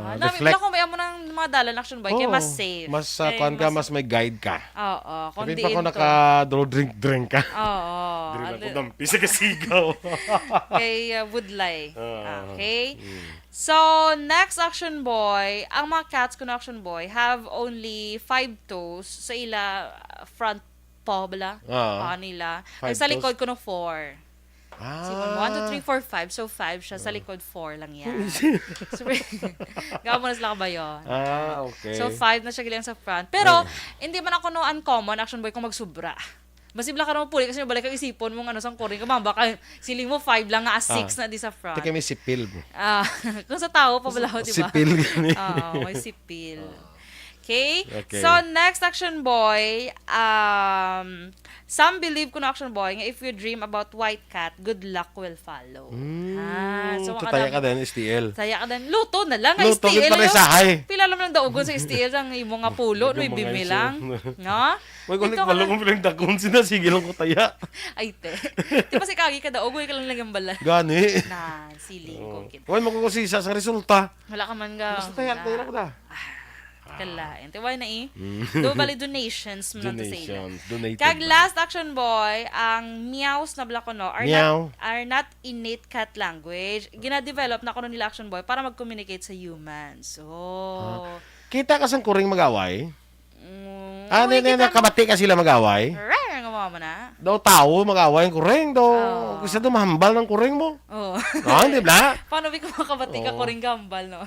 Ah, nami, reflect. Wala ko may amo ng mga dalan Action Boy, kaya Oo. mas safe. Mas, ah, Kaya kuwan ka, mas mas may guide ka. Oo, Sabi kundi pa ko ito. naka-draw drink, drink ka. Oo. Dili lang Ano? ko dampi sa kasigaw. Kay, uh, Budlay. Ah, Okay. mm. So, next Action Boy, ang mga cats kuno Action Boy have only five toes sa ila, uh, front paw bala. Ah. Paw nila. Five Ang sa likod toes. kuno four. Ah. Simon mo, one, two, three, four, five. So, five siya. Sa Ah. likod, four lang yan. So, gamo na sila kabayon. Ah, okay. So, five na siya gilang sa front. Pero, Ay. hindi man ako no uncommon, Action Boy, kung magsubra. Masibla ka naman puli kasi balik ang isipon mong ano, sang kuring ka, baka siling mo five lang nga, ah, six Ah. na di sa front. Tika may sipil mo. Ah, kung sa tao pa bala, di ba? Sipil gani. Oo, may sipil. Ah. Okay? Okay. So, next Action Boy, um, some believe kuno Action Boy nga if you dream about white cat, good luck will follow. Mm, Ah, so, so taya makadam- ka din, S T L. Taya ka din. Luto na lang, Luto, S T L, gid pala yun. Sahay. Pila lang ang daugon sa S T L, ang imo nga pulo, no, Yung mga ibimi lang. iso. No? Uy, kung Ikaw wala lang. kong pinagdakon, sina, sige lang ko taya. Ay, te. Di ba si Kagi ka daog, uy, ka lang lang yung bala. Gani. Na, siling ko, Oo. kid. Uy, makukusisa sa resulta. Wala ka man ga-, Basta taya, wala. taya lang ko na. Ah, kalain. Tiway na eh. Mm. Do bali donations mo lang to sa ila. Donations. Donated Kag na. last Action Boy, ang meows na bala kuno are Meow. not, are not innate cat language. Gina-develop na kuno nila Action Boy para mag-communicate sa humans. So, Ah. Kita ka sang kuring mag-away? Mm, Ah, uy, ni, ni, kita mo. nakabati ka sila mag-away? Rar, nga mga mana. Daw tao mag-away ang kuring, daw Oo. gusto daw mahambal ng kuring mo. Oo. Ah, di ba? Paano di ko makabati ka Oo. kuring gambal, no?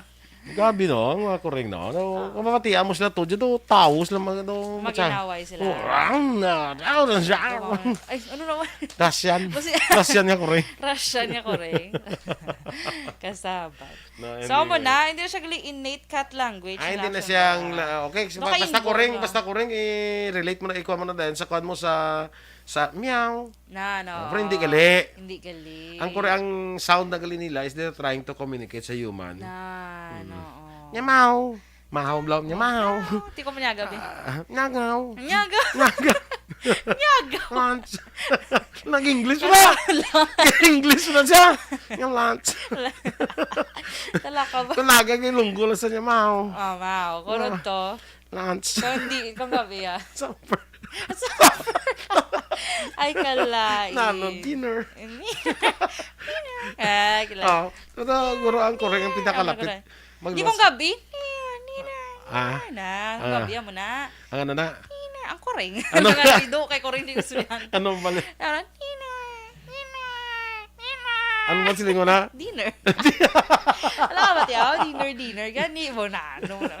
Grabe, no? Ang mga kuring, no? No, Ah. kung mabatian mo sila to, dyan daw tao sila mag-, daw Mag-inaway sila. Oh, ang na, tao na siya. Ay, ano naman? Russian. Basi- Russian nga kuring. Russian nga kuring. Kasabat. No, So, amo anyway. na, hindi na siya gali innate cat language Ay, hindi na na siya. siyang la-, okay, so, Naka-inborn basta kuring, na. basta kuring, i-relate mo na, ikuha mo na din sa kuwan mo sa, sa meow. Na, no. Pero hindi gali. Hindi gali. Ang kore-, ang sound na gali nila is they're trying to communicate sa human. Na, Mm. no, oo. Nyamaw. Mahaw, blah, nyamaw. Di ko manyaga, be. Ah, nagaw. Nyaga. Nagaw. Nyaga. Lunch. Nag-English na. Wala. English na siya. Yung lunch. Talaga ba? Kung naga, yung lunggo lang sa niya, mahaw. Ah, mahaw. Kurot Ah. to. Lunch. Kung di, kung gabi, ah. Supper. Ay, kalay. Nano, dinner. Ay, kalay. Ah, ito, guro, ang kuring ang pinakalapit. Ang kuring. Mag-, Di kong gabi. Nina, nina, Ah. nina. Ang Ah. gabi, amo na. Ang ano na? Nina, ang kuring. Ano? Ang nga, do, kay kuring, di ko sulihan. Ano ang mali? Ano, nina, nina, nina. Ano man silingon na? Dinner. Alam ba tiyaw? Dinner, dinner. Gani mo na. Ano mo na?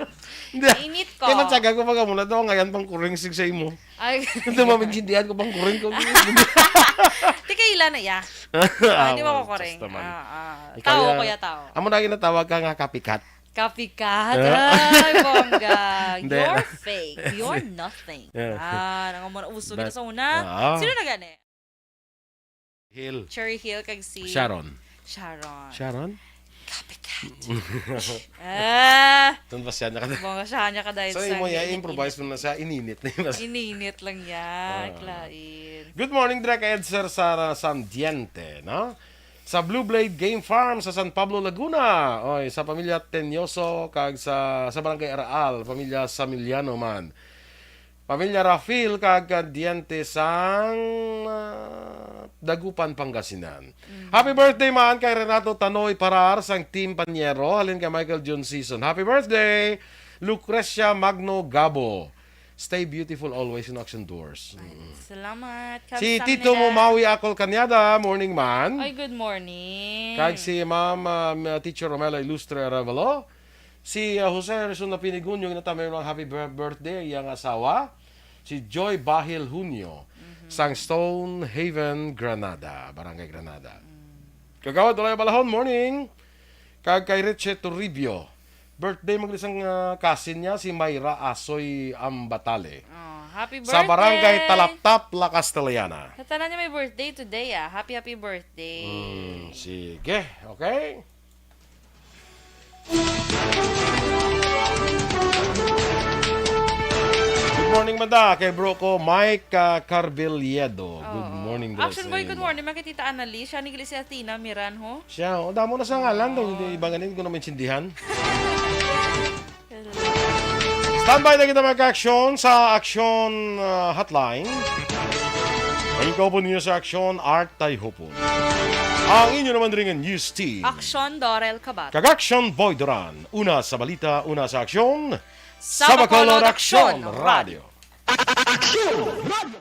Hindi. Init ko. Kaya man saga ko pag muna daw, ngayon pang kuring sig sa imo. Ay. Hindi mo maintindihan ko pang kuring ko. Tikaila na ya. Ah, hindi mo ko kuring. Just naman. Ah, ah. Ikaw Tao ya, ko ya tao. Amo na ginatawag ka nga kapikat. Kapikat. Ah. Ay, bongga. Hindi. You're fake. You're nothing. Yeah. Ah, nang mo na uso But, gid sa una. Ah. Sino na gani? Hill. Cherry Hill kag si Sharon. Sharon. Sharon? Copycat. Ah. Tan ba siya nakada-, Bongga siya niya kadahil so, sa imo ya, ininit-init. Improvise mo na siya, ininit na yun. Ininit lang ya, Ah. Klain. Good morning, Drek Ed, Sir Sara Sandiente, no? Sa Blue Blade Game Farm sa San Pablo, Laguna. Oy, sa pamilya Tenyoso kag sa, sa Barangay Araal, pamilya Samiliano man. Pamilya Rafael kag Diente sang, ah, Dagupan, Pangasinan. Mm. Happy birthday man kay Renato Tanoy Parar sang Team Panyero, halin kay Michael John Season. Happy birthday, Lucrecia Magno Gabo. Stay beautiful always in Action Doors. Ay, Mm. salamat. Si Kamsahamnida. Tito Mumawi Akol Kanyada, morning man. Ay, good morning. Kag si Ma'am, ah, Teacher Romela Ilustre Arevalo. Si, ah, Jose Harrison Napinigunyo, ginatamay mga happy bir-, birthday, iyang asawa, si Joy Bahil Hunyo, Mhm. sang Stone Haven, Granada, Barangay Granada. Mm. Kagawad Olay Balahon, morning. Kag kay Richie Toribio, birthday man gid sang, ah, cousin niya, si Myra Asoy Ambatale. Oh, happy Sa Barangay birthday! Talaptap, La Castellana. Sa tanan niya may birthday today, ah. Happy, happy birthday. Mm, sige. Okay. Good morning, manda. Kay bro ko, Mike, ah, Carbiliedo. Good Oo. morning, Action Boy, Dressing. Good morning. Makitita Annalise. Siya ni Gilles Athena Miranjo. Siya, oh, damo na sa ngalan. Daw, hindi iba ganin ko na maintindihan. Standby na kita, mga ka-aksyon, sa Aksyon, ah, Hotline. Ang kaupo ninyo sa Aksyon, Art Tayhupon. Ang inyo naman rin ang news team. Aksyon, Dorel Kabat. Kag Aksyon, Boy Duran. Una sa balita, una sa aksyon. Sa Bacolod, Aksyon Radio. Aksyon Radio.